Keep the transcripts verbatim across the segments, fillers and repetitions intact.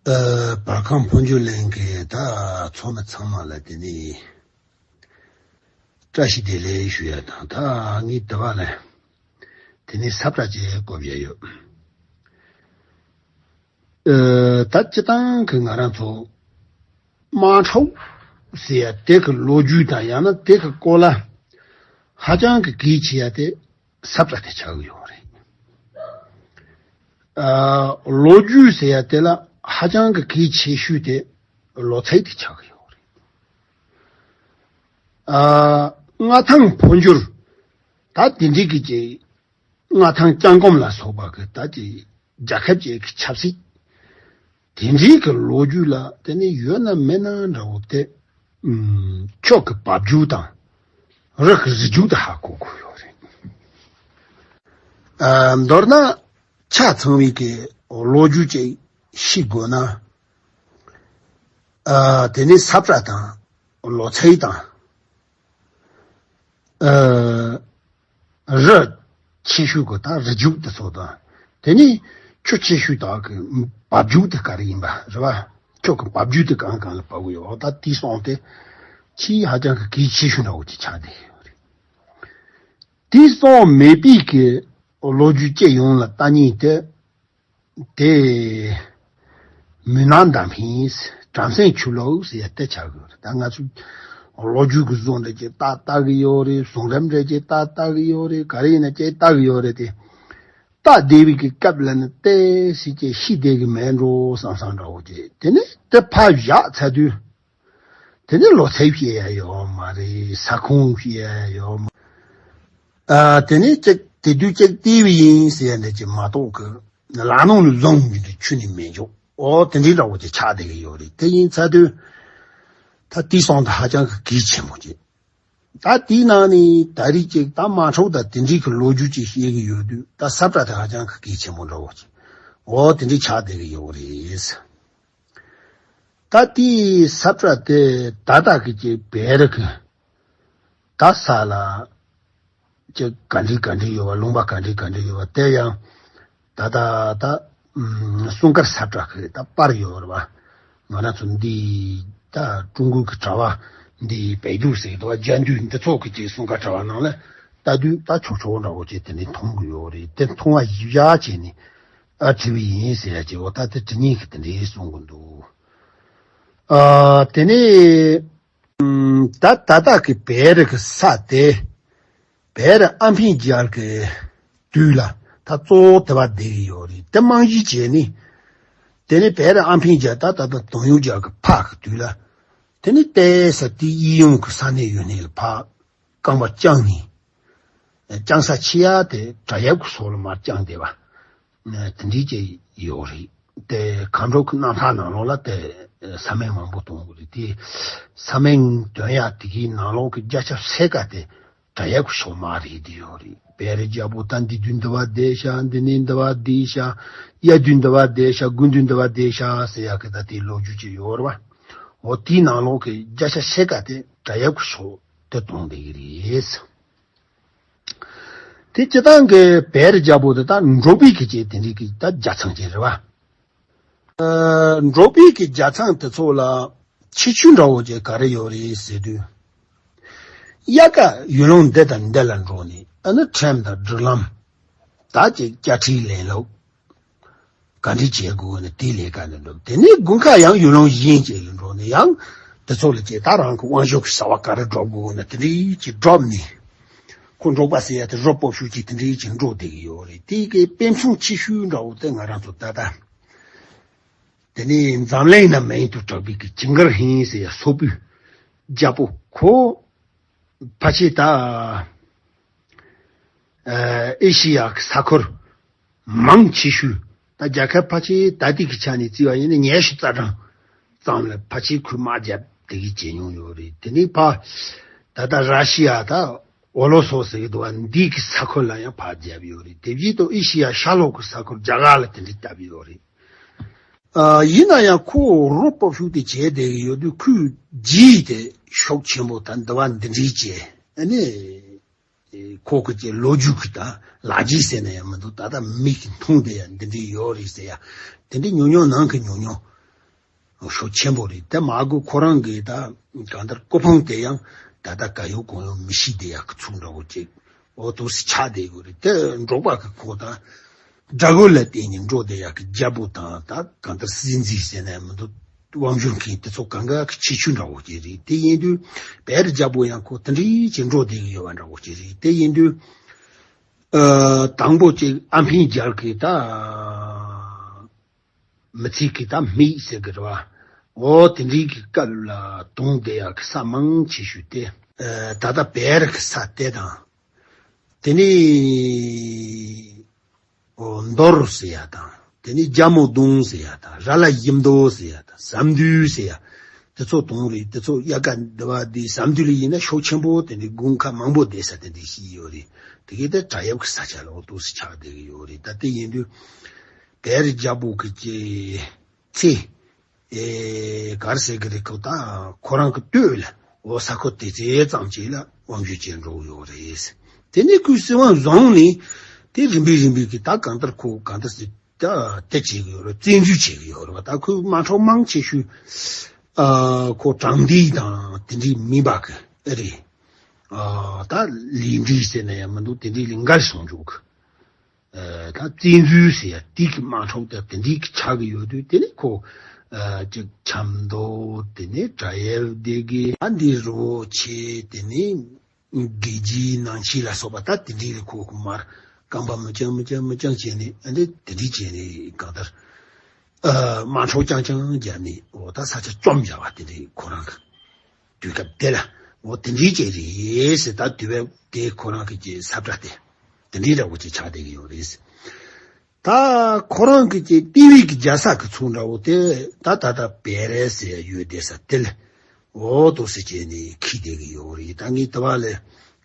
ཨ། བར་ཁམས་ཕོ་འབྱོར་གླིང་གི་ད་ཚོགས་མི་ཚང་མ་ལ་དེ་ནས་བཀྲ་ཤིས་བདེ་ལེགས་ཞུ་ཡ་དང་། ད་ངས་དེ་བ་ལ་དེ་ནས་ས་བཀྲ་ཅིག་བཀོད་བཞག་ཡོད། ཨ། ད་སྤྱིར་བཏང་གི་ང་རང་ཚོ་དམངས་ཁྲོད་ཟེར་ཡ་དེ་གི་ལོ་རྒྱུས་དང་ཡང་ན་དེ་གི་སྐོར་ལ་ཧ་ཅང་གི་གལ་ཆེ་ཡ་དེ་ས་བཀྲ་དེ་ཆགས་ཀྱི་ཡོད་རེད། ཨ། ལོ་རྒྱུས་ཟེར་ཡ་དེ་ལ་ཧ་ཅང་གི་གལ་ཆེ་ཤོས་དེ་ལོ་ཚད་དེ་ཆགས་ཀྱི་ཡོད་རེད། ཨ། མངའ་ཐང་འཕོ་འགྱུར་ད་དེ་འདྲའི་གི་ཅིག་མངའ་ཐང་བརྐྱངས་སྐོམ་ལ་སོགས་པ་གི་ད་ཅིག་རྒྱལ་ཁབ་ཅིག་གི་ཆབ་སྲིད་དེ་འདྲའི་གི་ལོ་རྒྱུས་ལ་དེ་ནི་ཡོད་ན་མེད་ན་འདྲ་བོ་དེ། ཨུམ། ཁྱོད་ཀྱི་བབ་རྒྱུག་དང་རི་གི་རི་རྒྱུག་དེ་ཧ་གོ་དགོས་ཡོད་རེད། ཨ། མདོར་ན་ཆ་ཚང་བའི་གི་ལོ་རྒྱུས་ཅིག་ཤེས་དགོས་ན། ཨ། དེ་ནི་ས་བཀྲ་དང་ལོ་ཚད་དང་། ཨ། རི་ཆེ་ཤོས་གི་ད་རི་རྒྱུག་དེ་ཚོ་དང་། དེ་ནས་ཁྱོད་ཆེ་ཤོས་དག་གི་བབ་རྒྱུག་དེ་ག་རེ་ཡིན་པ་རེད་བ། ཁྱོད་ཀྱི་བབ་རྒྱུག་དེ་གང་གང་ལ་བབ་གི་ཡོད། ད་དེ་སོང་སྟེ་ཆེས་ཧ་ཅང་གི་གལ་ཆེ་ཤོས་འདྲ་བོ་ཅིག་ཆགས་བསྡད་ཡོད་རེད། དེ་སོང་མེད་པའི་གི་ལོ་རྒྱུས་སྤྱི་ཡོངས་ལ་ལྟ་ཉིན་དེ། དེ་མུན་ནག་འདམ་ཧིན་བྲམ་ཟེ་ཆོས་ལུགས་ཟེར་ཡ་དེ་ཆགས་ཀྱི་ཡོད་རེད། ད་ང་ཚོས་ལོ་རྒྱུས་ཀྱི་བཟོ་འདྲ་ཅིག་ཏག་ཏག་གི་ཡོད་རེད། བཟོ་འགྲེམས་འདྲ་ཅིག་ཏག་ཏག་གི་ཡོད་རེད། ག་རེ་ཡིན་ན་ཅིག་ཏག་གི་ཡོད་རེད་དེ། ཏག་བསྡད་པའི་གི་སྐབས་ལ་ནི་ཏོག་ཙམ་ཅིག་ཤི་བསྡད་གི་མེད་འགྲོ་བསམ་བསམ་འདྲ་བོ་ཅིག་དེ་ནས་དེ་ཕར་བཞག་ཚར་དུས། དེ་ནས་ལོ་ཚད་བཤད་ཡ་ཡོད་མ་རེད། ས་ཁོངས་བཤད་ཡ་ཡོད་མ། ཨ། དེ་ནས་ཅིག་དེ་དུས་ཅིག་བལྟས་པ་ཡིན་ཟེར་ཡ་འདྲ་ཅིག་མ་གཏོགས་གི་ལག་ནང་ལ་བཟུང་རྒྱུ་འདྲ་ཁྱོན་ནས་མེད་འཇོག་ཨོ་དེ་འདྲའི་འདྲ་བོ་ཅིག་ཆགས་བསྡད་གི་ཡོད་རེད། དེ་ཡིན་ཚར་དུས་ད་དེ་སོང་ད་ཧ་ཅང་གི་གལ་ཆེན་པོ་ཅིག་ད་དེའི་ནང་ནས་ད་རེས་ཅིག་ད་དམངས་ཁྲོད་ད་དེ་འདྲའི་གི་ལོ་རྒྱུས་ཅིག་བཤད་གི་ཡོད་དུས། ད་ས་བཀྲ་དེ་ཧ་ཅང་གི་གལ་ཆེན་པོ་འདྲ་བོ་ཅིག་ཨོ་དེ་འདྲའི་ཆགས་བསྡད་གི་ཡོད་རེད། ད་དེའི་ས་བཀྲ་དེ་ད་ལྟ་གི་ཅིག་བལ་རི་གི་ད་ས་ལ་ཅིག་ག་འདྲ་ག་འདྲ་ཡོད་པ། ལུང་པ་ག་འདྲ་ག་འདྲ་ཡོད་པ་དེ་ཡང་ད་ད་ད་ཨུམ། སྲུང་སྐར་ས་བཀྲ་གི་ད་པར་ཡོད་རེད་བ། ང་རང་ཚོ་འདི་ད་ཀྲུང་གོ་གི་དྲ་བ་འདི་བེ་ཏུ་ཟེར་གི་འདུག་བ། རྒྱ་འདུས་འདི་ཚོ་གི་ཅིག་སྲུང་སྐར་དྲ་བ་ནང་ལ་ལྟ་དུས་ད་ཆོག་ཆོག་འདྲ་བོ་ཅིག་དེ་ནས་མཐོང་གི་ཡོད་རེད། དེ་མཐོང་བ་གཞི་བཞག་བྱས་ནས། ཨ། བྲིས་པ་ཡིན་ཟེར་ཡ་ཅིག་འོ་ད་དེ་བྲིས་ཉིན་གི་དེ་འདྲའི་གསུང་གི་འདུག་ཨ། དེ་ནས་ཨམ། ད་ད་ལྟ་གི་བལ་རི་གི་ས་དེ་བལ་རི་ཨ་འཕན་རྒྱལ་གི་དུས་ལ་ད་གཙོ་བོ་དེ་བ་བསྡད་ཀྱི་ཡོད་རེད། དེ་རྨང་གཞི་བྱས་ནས་དེ་ནས་བལ་རི་ཨ་འཕན་རྒྱལ་ད་ད་ལྟ་དོན་ཡོད་རྒྱལ་གི་ཕ་གི་དུས་ལ་དེ་ནས་ཏོག་ཙམ་དེ་གཡས་གཡོན་གི་ས་གནས་ཡོད་ནས་ལ་ཕ། རྐང་པ་བརྐྱངས་ནས། བརྐྱངས་ས་ཆེ་ཡ་དེ་བྲག་གཡབ་ཀྱི་ཟོག་ལ་མར་བརྐྱངས་བསྡད་པ། དེ་འདྲའི་ཅིག་ཡོད་རེད། དེ་གངས་ལྗོངས་ཀྱི་རྣམ་ཐར་ནང་ལོགས་ལ་དེ་ས་མིང་མང་པོ་གཏོང་གི་རེད། དེ་ས་མིང་འདོན་ཡ་དེ་གའི་ནང་ལོགས་ཀྱི་བརྒྱ་ཆ་ཕྱེད་ཀ་དེ་བྲག་གཡབ་ཀྱི་ཟོག་མར་རེད་དེ་ཡོད་རེད། བལ་རི་རྒྱལ་པོ་ད་འདི་དུས་འདི་བ་བསྡད་ཤག་འདི་ནས་འདི་བ་བསྡད་ཤག་གཡས་དུས་འདི་བ་བསྡད་ཤག་དགུན་དུས་འདི་བ་བསྡད་ཤག་ཟེར་ཡ་གི་ད་དེའི་ལོ་རྒྱུས་ཅིག་ཡོད་རེད་བ། འོ་དེའི་ནང་ལོགས་ཀྱི་བརྒྱ་ཆ་ཕྱེད་ཀ་དེ་བྲག་གཡབ་ཀྱི་ཟོག་དེ་གཏོང་བསྡད་ཀྱི་རེད། དེ་སྤྱིར་བཏང་གི་བལ་རི་རྒྱལ་པོ་དེ་ད་འབྲོག་པའི་གི་ཅིག་དེ་འདྲའི་གི་ད་རྒྱལ་ཚང་ཅིག་རེད་བ། ཨ། འབྲོག་པའི་གི་རྒྱལ་ཚང་དེ་ཚོ་ལ་ཁྱད་ཆོས་འདྲ་བོ་ཅིག་ག་རེ་ཡོད་རེད་ཟེར་དུས། དབྱར་ཁ་ཡུལ་ལུང་འདི་དང་འདི་ལ་འགྲོ་ནས། ཨ་ནི་ཁྲིམས་དང་སྒྲིག་ལམ། ད་ཅིག་དཔྱ་ཁྲལ་ལེན་ལུགས། ག་འདྲ་བྱེད་དགོས་ན་དེ་ལས་ཀ་འདི་འགྲུབ། དེ་ནས་དགུན་ཁ་ཡང་ཡུལ་ལུང་གཞན་ཅིག་ལ་འགྲོ་ནས་ཡང་དེ་ཚོ་ལ་ཅིག་ད་རང་གི་དབང་ཤུགས་ཀྱི་བྱ་བ་ག་རེ་སྒྲུབ་དགོས་ན་དེ་འདྲ་ཅིག་སྒྲུབ་ནས། ཁོ་འབྲོག་པ་ཟེར་ཡ་དེ་རི་སྤོབས་ཤུགས་ཅིག་དེ་འདྲ་ཅིག་འགྲོ་བསྡད་ཀྱི་ཡོད་རེད། དེ་གའི་དཔེ་མཚོན་ཆེ་ཤོས་འདྲ་བོ་དེ་ང་རང་ཚོ་ད་ལྟ་དེ་ནས་འཛམ་གླིང་ན་མིང་དུ་གྲགས་པའི་གི་ཇིང་གར་ཧིན་ཟེར་ཡ་སོག་པོའི་རྒྱལ་པོ་ཁོ། ཕལ་ཆེར་ད་ཨ་ཨེ་ཤི་ཡ་གི་ས་ཁུལ་མང་ཆེ་ཤོས། ད་རྒྱལ་ཁབ་ཕལ་ཆེར་ད་ལྟའི་གི་ཆ་ནས་བརྩིས་པ་ཡིན་ན་ཉི་ཤུ་རྩ་གྲངས་ཙམ་ལ་ཕལ་ཆེར་ཁོས་དམག་རྒྱབ་དེ་གི་བྱེད་མྱོང་ཡོད་རེད། དེ་ནས་ཕ་ད་ལྟ་ར་ཤི་ཡ་ད་ཨོ་ལོ་སོ་ཟེར་གི་འདུག་བ། འདི་གི་ས་ཁུལ་ལ་ཡང་ཕར་རྒྱབ་ཡོད་རེད། དེ་བཞིན་དུ་ཨེ་ཤི་ཡ་ཤར་ལྷོ་གི་ས་ཁུལ་རྒྱ་གར་ལ་དེ་འདྲ་བཏབ་ཡོད་རེད། ཨ། ཡིན་ན་ཡང་ཁོ་རི་སྤོབས་ཤུགས་དེ་བྱས་བསྡད་ཀྱི་ཡོད་དུས། ཁོའི་རྗེས་དེ་ཤུགས་ཆེན་པོ་ད་འདི་བ་འདི་འདྲའི་བྱས་ཨ་ནི། ཁོ་གི་ཅིག་ལོ་རྒྱུས་ཀྱི་ད་ལག་རྗེས་ཟེར་ན་ཡང་མི་འདུག་ད་ལྟ་མིག་གིས་མཐོང་བསྡད་ཡ་འདི་འདྲའི་ཡོད་རེད་ཟེར་ཡ། དེ་འདྲའི་ཉུང་ཉུང་ནང་གི་ཉུང་ཉུང་ ཤུགས་ཆེན་པོ་རེད། དེ་མ་གོ་ཁོ་རང་གི་ད་གང་ལྟར་གོ་འཕང་དེ་ཡང་ད་ལྟ་ག་ཡོད་གང་ཡོད་མི་ཤེས་དེ་ཡག་གི་ཚུལ་འདྲ་བོ་ཅིག་འོ་དོ་སི་ཆགས་བསྡད་ཡོད་རེད། དེ་འབྲོག་པ་གི་ཁོ་ད་དགྲ་བོ་ལ་བརྟེན་ནས་འགྲོ་བསྡད་ཡག་གི་རྒྱལ་པོ་དང་ད་གང་ལྟར་སྲིད་འཛིན་ཟེར་ན་ཡང་མི་འདུག་དབང་སྒྱུར་མཁན་དེ་ཚོ་གང་ག་གི་ཁྱད་ཆོས་འདྲ་བོ་ཅིག་རེད། དེ་ཡིན་དུས་བེ་རི་རྒྱལ་པོ་ཡང་ཁོ་དེ་འདྲའི་ཅིག་འགྲོ་བསྡད་ཀྱི་ཡོད་པ་འདྲ་བོ་ཅིག་རེད། དེ་ཡིན་དུས་ཨ་དང་པོ་ཅིག་ཨ་འཕན་རྒྱལ་གི་ད་མི་ཚེ་གི་ད་མིག་ཟེར་གི་རེད་བ། འོ་དེ་འདྲའི་གི་སྐབས་ལ་དུང་བསྡད་ཡག་གི་ས་མང་ཆེ་ཤོས་དེ་ཨ་ད་ལྟ་བེ་རི་གི་ས་དེ་དང་། དེ་ནས་འོ་མདོར་ཟེར་ཡ་དང་། དེ་ནས་རྒྱ་མོ་གདོང་ཟེར་ཡ་དང་། ར་ལ་ཡིམ་མདོ་ཟེར་ཡ་དང་། ཟམ་དུས་ཟེར་ཡ། དེ་ཚོ་དུང་རེད། དེ་ཚོ་དབྱར་ཁ་འདི་བ་འདི་ཟམ་དུས་ལ་ཡིན་ན་ཤུགས་ཆེན་པོ་དེ་འདྲའི་དགུན་ཁ་མང་པོ་བསྡད་ས་དེ་འདྲའི་ཤི་ཡོད་རེད། དེ་གའི་དེ་བྲག་གཡབ་ཀྱི་ས་ཆ་ལ་འོ་ཏོག་སི་ཆགས་བསྡད་ཀྱི་ཡོད་རེད། ད་དེ་ཡིན་དུས་བེ་རི་རྒྱལ་པོ་གི་ཀྱི་ཚེ། ཨེ་ག་རེ་ཟེར་གི་རེད། ཁོ་ད་ཁོ་རང་གི་སྟོད་ལ་འོ་ས་ཁོ་དེ་ཚེ་ཙམ་ཅིག་ལ་དབང་སྒྱུར་བྱས་འགྲོ་གི་ཡོད་རེད། དེ་ནས་ཁོས་སྲིད་དབང་བཟུང་ནས་དེ་རིམ་པས་རིམ་པས་ཀྱི་ད་གང་ལྟར་ཁོ་གང་ལྟར་ཟེར་ད་དེ་བྱེད་ཀྱི་ཡོད་རེད། བཙན་འཛུལ་བྱེད་ཀྱི་ཡོད་རེད་བ། ད་ཁོས་དམག་འཁྲུག་མང་ཆེ་ཤོས་ཨ་ཁོ་དྲང་བདེན་དང་དེ་འདྲའི་མིན་པ་གི་ཨེ་རེད། ཨ་ད་ལས་འབྲས་ཟེར་ན་ཡང་མི་འདུག་དེ་འདྲའི་ལས་འགལ་སོང་འཇུག་གི་ཨ་ད་བཙན་འཛུལ་ཟེར་ཡ་དེ་གི་དམག་འཁྲུག་དང་དེ་འདྲའི་གི་ཆགས་ཀྱི་ཡོད་དུས། དེ་ནས་ཁོ་ཨ་ཅིག་ཆབ་མདོ། དེ་ནས་བྲག་གཡབ་སྡེ་དགེ། ཨ་འདི་རི་བོ་ཆེ། དེ་ནས་དགེ་རྒྱས་ནང་ཆེན་ལ་སོགས་པ་ད་དེ་འདྲའི་གི་ཁོ་གི་མར་རྐང་པ་མི་བརྐྱང་མི་བརྐྱང་མི་བརྐྱང་བྱས་ནས། ཨ་འདི་དེ་འདྲའི་བྱས་ནས་གང་ལྟར་ཨ་དམག་འཁྲུག་རྐྱང་རྐྱང་བརྒྱབ་ནས་འོ་ད་ས་ཆ་བཅོམ་བཞག་པ་དེ་འདྲའི་ཁོ་རང་གི་དུས་སྐབས་དེ་ལ་འོ་དེ་འདྲའི་ཅིག་རེད་ཟེར། ད་དུས་བབ་དེ་ཁོ་རང་གི་ཅིག་ས་བཀྲ་དེ་དེ་འདྲའི་འདྲ་བོ་ཅིག་ཆགས་བསྡད་ཀྱི་ཡོད་རེད། ད་ཁོ་རང་གི་ཅིག་ལྟེ་བའི་གི་རྒྱལ་ས་གི་ཚུལ་འདྲ་བོ་དེ་ད་ད་ལྟ་བེ་རི་ཟེར་ཡོད་བསྡད་ས་དེ་ལ་འོ་ཏོག་སི་བྱས་ནས་འཁེལ་བསྡད་ཀྱི་ཡོད་རེད། ད་ངས་དེ་བ་ལ་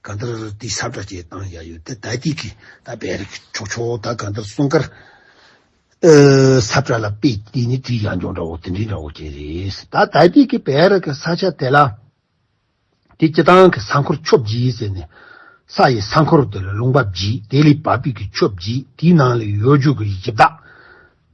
གང་ལྟར་དེ་ས་བཀྲ་ཅིག་བཏང་བཞག་ཡོད། དེ་ད་ལྟའི་གི་ད་བེ་རི་གི་ཕྱོགས་ཕྱོགས་ད་གང་ལྟར་སྲུང་སྐར། ཨ་ས་བཀྲ་ལ་དཔེ་དེ་ནི་བྲིས་ཡང་འཇོག་འདྲ་བོ་དེ་འདྲའི་འདྲ་བོ་ཅིག་རེད། ད་ད་ལྟའི་གི་བེ་རི་གི་ས་ཆ་དེ་ལ་དེ་སྤྱི་བཏང་གི་ས་འཁོར་ཆོས་བརྒྱད་ཟེར་ནས། ས་ཡི་ས་འཁོར་དེ་ལ་ལུང་པ་བརྒྱད། དེ་ལས་བབས་པའི་གི་ཆོས་བརྒྱད། དེའི་ནང་ལ་ཡོད་རྒྱུ་གི་ཡི་གེ་བདག་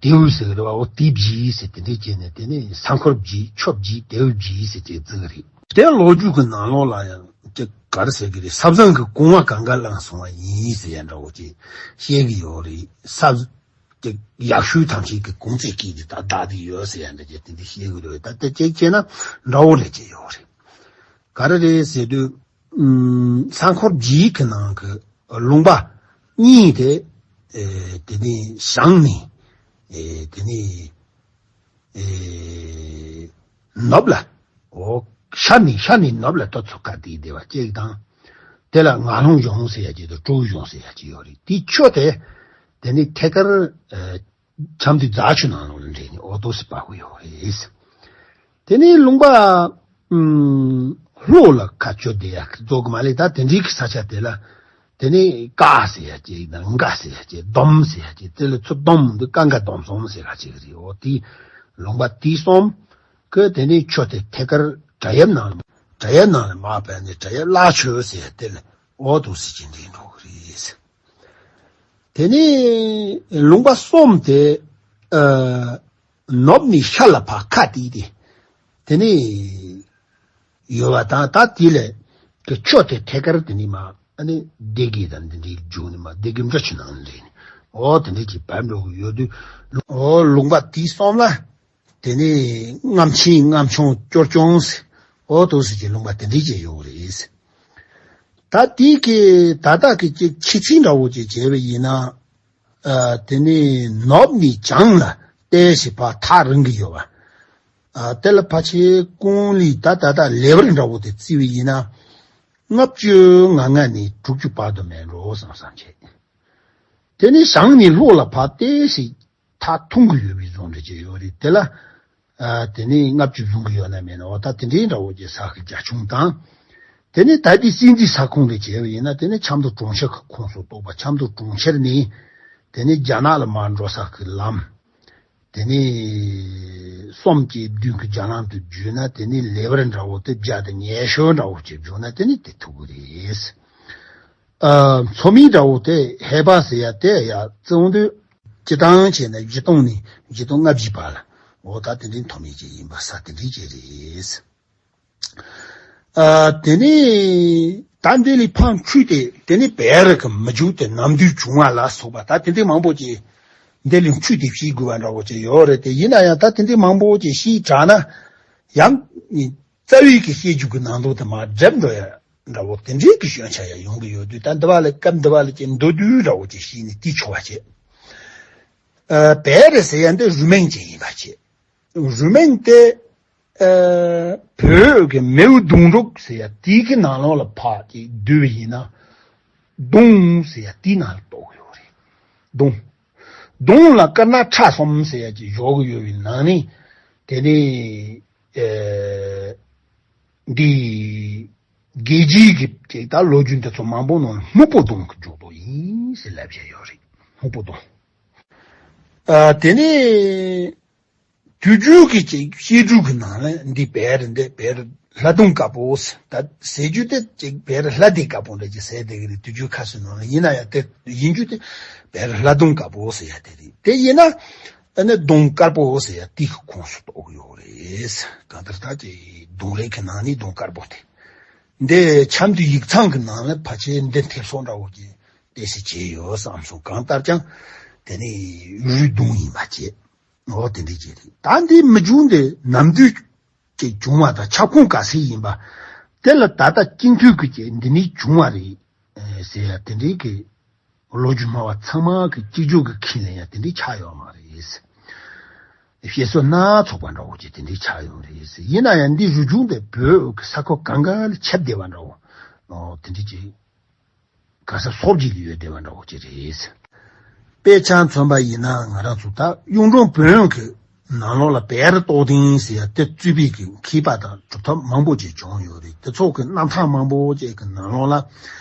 དེའུ་ཟེར་གི་རེད་བ། འོ་དེ་བརྒྱད་ཟེར་དེ་འདྲའི་བྱས་ནས་དེ་ནས་ས་འཁོར་བརྒྱད་ཆོས་བརྒྱད་དེའུ་བརྒྱད་ཟེར་ཅིག་བརྩི་གི་རེད། དེ་ལོ་རྒྱུས་ཀྱི་ནང་ལོགས་ལ་ཡང་ཅིག་ག་རེ་ཟེར་གི་རེད། ས་བཟང་གི་གོང་བ་གང་ག་བླངས་སོང་བ་ཡིན་ཟེར་ཡ་འདྲ་བོ་ཅིག་བཤད་གི་ཡོད་རེད། ས་ཅིག་ཡག་ཤོས་ཐམས་ཅད་ཀྱི་གོང་ཚད་ཀྱིས་དེ་ད་བདག་དེ་ཡོད་ཟེར་ཡ་འདྲ་ཅིག་དེ་འདྲ་བཤད་གི་རེད། ད་དེ་ཅིག་བྱས་ན་འདྲ་བོ་ལས་ཅིག་ཡོད་རེད། ག་རེ་རེད་ཟེར་དུས། ཨུམ། ས་འཁོར་བརྒྱད་ཀྱི་ནང་གི་ལུང་པ་གཉིས་དེ་ཨེ་དེ་ནས་བྱང་ནས་ཨེ་དེ་ནས་ཨེ་ནུབ་ལ། འོ་ཤར་ནས་ཤར་ནས་ནུབ་ལ་ཏོ་ཚུགས་ཁ་དེའི་སྡེ་བ་གཅིག་དང་། དེ་ལ་ངག་ལྷུང་གཞུང་ཟེར་ཡ་གཅིག་དང་སྤྲོ་བའི་གཞུང་ཟེར་ཡ་གཅིག་ཡོད་རེད། དེའི་ཆོས་དེ་དེ་ནས་ཐད་ཀར་ཨེ་ཆབ་མདོའི་རྫ་ཆུ་ནང་ལོགས་ལ་འདྲེས་ནས་འོ་ཏོག་སི་བབས་ཀྱི་ཡོད་རེད། དེ་ནས་ལུང་པ་ཨུམ་ལྷོ་ལ་ཁ་ཆོད་བསྡད་ཡག་གི་རྫོགས་གི་མ་ལས། ད་དེ་འདྲའི་གི་ས་ཆ་དེ་ལ་དེ་ནས་ཀ་ཟེར་ཡ་གཅིག་དང་འགའ་ཟེར་ཡ་གཅིག་སྡོམ་ཟེར་ཡ་གཅིག་དེ་ལ་ཚུར་སྡོམ་འདི་ཀ་འགའ་སྡོམ་གསུམ་ཟེར་ཡ་གཅིག་རེད། འོ་དེ་ལུང་པ་དེ་གསུམ་གི་དེ་ནས་ཆོས་དེ་ཐད་ཀར་བྲག་གཡབ་ནང་ལ་བྲག་གཡབ་ནང་ལ་མར་བབས་ནས་བྲག་གཡབ་བླ་ཆོས་ཟེར་ཡ་དེ་ལ་འོ་ཏོག་སི་ཅིག་འདྲེས་འགྲོ་གི་རེད། དེ་ནས་ལུང་པ་གསུམ་དེ་ཨ་ནུབ་ནས་ཤར་ལ་ཕར་ཁ་བལྟས་ཏེ་དེ་ནས་ཡོད་པ་དང་། ད་དེ་ལས་ཀྱི་ཆོས་དེ་ཐད་ཀར་དེ་ནས་མར་ཨ་ནི་སྡེ་དགེ་དང་འདི་འདྲའི་བརྒྱུད་ནས་མར་སྡེ་དགེ་འབྲི་ཆུ་ནང་ལ་འདྲེས་ནས་འོ་དེ་འདྲ་ཅིག་བབས་འགྲོ་གི་ཡོད་དུས། འོ་ལུང་པ་དེ་གསུམ་ལ་དེ་ནས་རྔམ་ཆེན་རྔམ་ཆུང་སྐྱོར་ཆུང་ཟེར་འོ་ཏོག་སི་ཅིག་ལུང་པ་དེ་འདྲ་ཅིག་ཡོད་རེད། ད་དེ་གི་ད་ལྟ་གི་ཅིག་ཁྱད་ཚད་འདྲ་བོ་ཅིག་བྱས་པ་ཡིན་ན། ཨ་དེ་ནས་ནུབ་ནས་བྱང་ལ་ཏོག་ཙམ་ཕར་ཐག་རིང་གི་ཡོད་པ། ཨ་དེ་ལ་ཕལ་ཆེར་ཀུང་ལི་ད་ད་ལྟ་ལེ་བར་འདྲ་བོ་དེ་བརྩིས་པ་ཡིན་ན་ལྔ་བཅུ་ང་ལྔ་ནས་དྲུག་ཅུ་བར་དུ་མེད་འགྲོ་བསམ་བསམ་བྱས། དེ་ནས་བྱང་ནས་ལྷོ་ལ་ཕར་ཏོག་ཙམ་ཐག་ཐུང་གི་ཡོད་པའི་བཟོ་འདྲ་ཅིག་ཡོད་རེད། དེ་ལ་ཨ་དེ་ནས་ལྔ་བཅུ་བཟུང་གི་ཡོད་ན་མེད་ན། འོ་ད་དེ་འདྲའི་འདྲ་བོ་ཅིག་ས་གི་རྒྱ་ཁྱོན་དང་། དེ་ནས་ད་ལྟའི་སྲིད་འཛིན་ས་ཁོངས་ལས་བྱས་པ་ཡིན་ན་དེ་ནས་ཆབ་མདོ་གྲོང་ཁྱེར་གྱི་ཁོངས་སུ་གཏོགས་པ། ཆབ་མདོ་གྲོང་ཁྱེར་ནས་དེ་ནས་རྒྱ་ནག་ལ་མར་འགྲོ་ས་གི་ལམ། དེ་ནས་གསུམ་གྱི་མདུན་གྱི་རྒྱ་ལམ་དུ་བརྒྱུད་ན་དེ་ནས་ལེ་བར་འདྲ་བོ་དེ་བརྒྱ་དང་ཉི་ཤུ་འདྲ་བོ་ཅིག་བརྒྱུད་ན་དེ་ནས་དེ་ཐུག་གི་རེད། ཨ་མཚོ་སྨད་འདྲ་བོ་དེ་ཧེ་པ་ཟེར་ཡ་དེ་ཡ་བརྩི་འོང་དུས་སྤྱི་བཏང་བྱས་ན་བཞི་སྟོང་ནས་བཞི་སྟོང་ལྔ་བརྒྱའི་བར་ལ་ འོ་ད་དེ་འདྲའི་མཐོ་དམན་ཅིག་ཡིན་པ་ས་དེ་འདྲའི་ཅིག་རེད། ཨ་དེ་ནས་ད་འདི་ལས་ཕར་འཁྲུལ་ཏེ་དེ་ནས་བེ་རི་གི་མི་འཇུག་དེ་ནམ་དུས་བྱུང་བ་ལ་སོགས་པ་ད་དེ་འདྲའི་མང་པོ་ཅིག་འདི་ལས་འཁྲུལ་ཏེ་བཤད་དགོས་པ་འདྲ་བོ་ཅིག་ཡོད་རེད་དེ། ཡིན་ན་ཡང་ད་དེ་འདྲའི་མང་པོ་ཅིག་བཤད་དྲགས་ན་ཡང་རྩ་བའི་གི་བཤད་རྒྱུ་གི་ནང་དོན་དེ་མར་འགྲིབ་འགྲོ་ཡ་འདྲ་བོ་དེ་འདྲའི་གི་སྐྱོན་ཆ་ཡང་ཡོང་གི་ཡོད་དུས། ད་འདི་བ་ལ་སྐབས་འདི་བ་ལ་ཅིག་མདོར་བསྡུས་འདྲ་བོ་ཅིག་བཤད་ནས་དེ་ཆོག་པ་བྱེད། ཨ་བེ་རི་ཟེར་ཡ་འདི་རུས་མིང་ཅིག་ཡིན་པ་བྱེད། རུས་མིང་དེ་ཨ་བོད་ཀྱི་མིའུ་གདུང་དྲུག་ཟེར་ཡ་དེའི་གི་ནང་ལོགས་ལ་ཕར་ཅིག་བསྡུས་པ་ཡིན་ན། གདུང་ཟེར་ཡ་དེའི་ནང་ལ་གཏོགས་ཀྱི་ཡོད་རེད། གདུང་། གདུང་ལ་དཀར་ནག་ཁྲ་གསུམ་ཟེར་ཡ་ཅིག་འཇོག་གི་ཡོད་པའི་ནང་ནས་དེ་ནས་ཨ་འདི་རྒྱལ་སྤྱིའི་གི་ཅིག་ད་ལོ་རྒྱུས་འདི་ཚོ་མང་པོ་ནང་ལ་སྨུག་པོ་གདུང་གི་འཇོག་དོ་ཡིན་ཟེར་ལབ་བཞག་ཡོད་རེད། སྨུག་པོ་གདུང་། ཨ་དེ་ནས་དུས་རྒྱུན་གྱི་ཅིག་བཤད་སྒྲུང་གི་ནང་ལ་འདི་བེ་རི་འདི་བེ་རི་ལྷ་གདུང་དཀར་པོ་ཟེར་ད་ཟེར་རྒྱུ་དེ་ཅིག་བེ་རི་ལྷ་སྡེ་དཀར་པོ་འདྲ་ཅིག་ཟེར་བསྡད་ཀྱི་རེད། དུས་རྒྱུན་ཁ་ཤས་ནང་ལ། ཡིན་ན་ཡང་དེ་ཡིན་རྒྱུ་དེ་བེ་རི་ལྷ་གདུང་དཀར་པོ་ཟེར་ཡ་དེ་རེད། དེ་ཡིན་ན་ཨ་ནི་གདུང་དཀར་པོ་ཟེར་ཡ་དེའི་ཁོངས་སུ་གཏོགས་ཀྱི་ཡོད་རེད། གང་ལྟར་ད་ཅིག་གདུང་རིགས་ཀྱི་ནང་ནས་གདུང་དཀར་པོ་དེ། འདི་ཆབ་མདོའི་ཡིག་ཚང་གི་ནང་ལ་ཕལ་ཆེར་འདི་ཐེབས་སོང་འདྲ་བོ་ཅིག་ཏོག་ཙམ་བྱས་ཡོད་བསམ་སོང་། གང་ལྟར་ཀྱང་དེ་ནི་རུས་གདུང་ཡིན་པ་བྱས། འོ་དེ་འདྲ་ཅིག་རེད། ད་འདི་མི་འཇུག་འདི་ནམ་དུས་ཀྱི་བྱུང་བ་དང་ཁྱབ་ཁོངས་ག་ཚད་ཡིན་པ། དེ་ལ་ད་ལྟ་སྤྱི་འཐུས་ཀྱི་ཅིག་འདི་ནས་བྱུང་བ་རེད་ཟེར་ཡ་དེ་འདྲའི་གི་ལོ་རྒྱུས་སྨྲ་བ་ཚང་མ་གི་གཅིག་གྱུར་གྱི་ཁས་ལེན་ཡ་དེ་འདྲའི་ཆགས་ཡོད་མ་རེད། བཤད་སྲོལ་སྣ་ཚོགས་པ་འདྲ་བོ་ཅིག་དེ་འདྲའི་ཆགས་ཡོད་རེད། ཡིན་ན་ཡང་འདི་རུས་རྒྱུད་འདི་བོད་ཀྱི་ས་ཁུལ་གང་ག་ལ་ཁྱབ་བསྡད་པ་འདྲ་བོ། ཨོ་དེ་འདྲའི་ཅིག་ག་ས་སོབ་ཅིག་ལ་ཡོད་བསྡད་པ་འདྲ་བོ་ཅིག་རེད། དཔེ་ཆ་མཚོན་པ་ཡིན་ན་ང་རང་ཚོ་ད་གཡུང་དྲུང་བོན་གྱི་ནང་ལོགས་ལ་བེ་རི་རྟོགས་ལྡན་ཟེར་ཡ་དེ་གཙོས་པའི་གི་མཁས་པ་དང་གྲུབ་མཐའ་མང་པོ་ཅིག་བྱུང་ཡོད་རེད། དེ་ཚོ་གི་རྣམ་ཐར་མང་པོ་ཅིག་གི་ནང་ལོགས་ལ་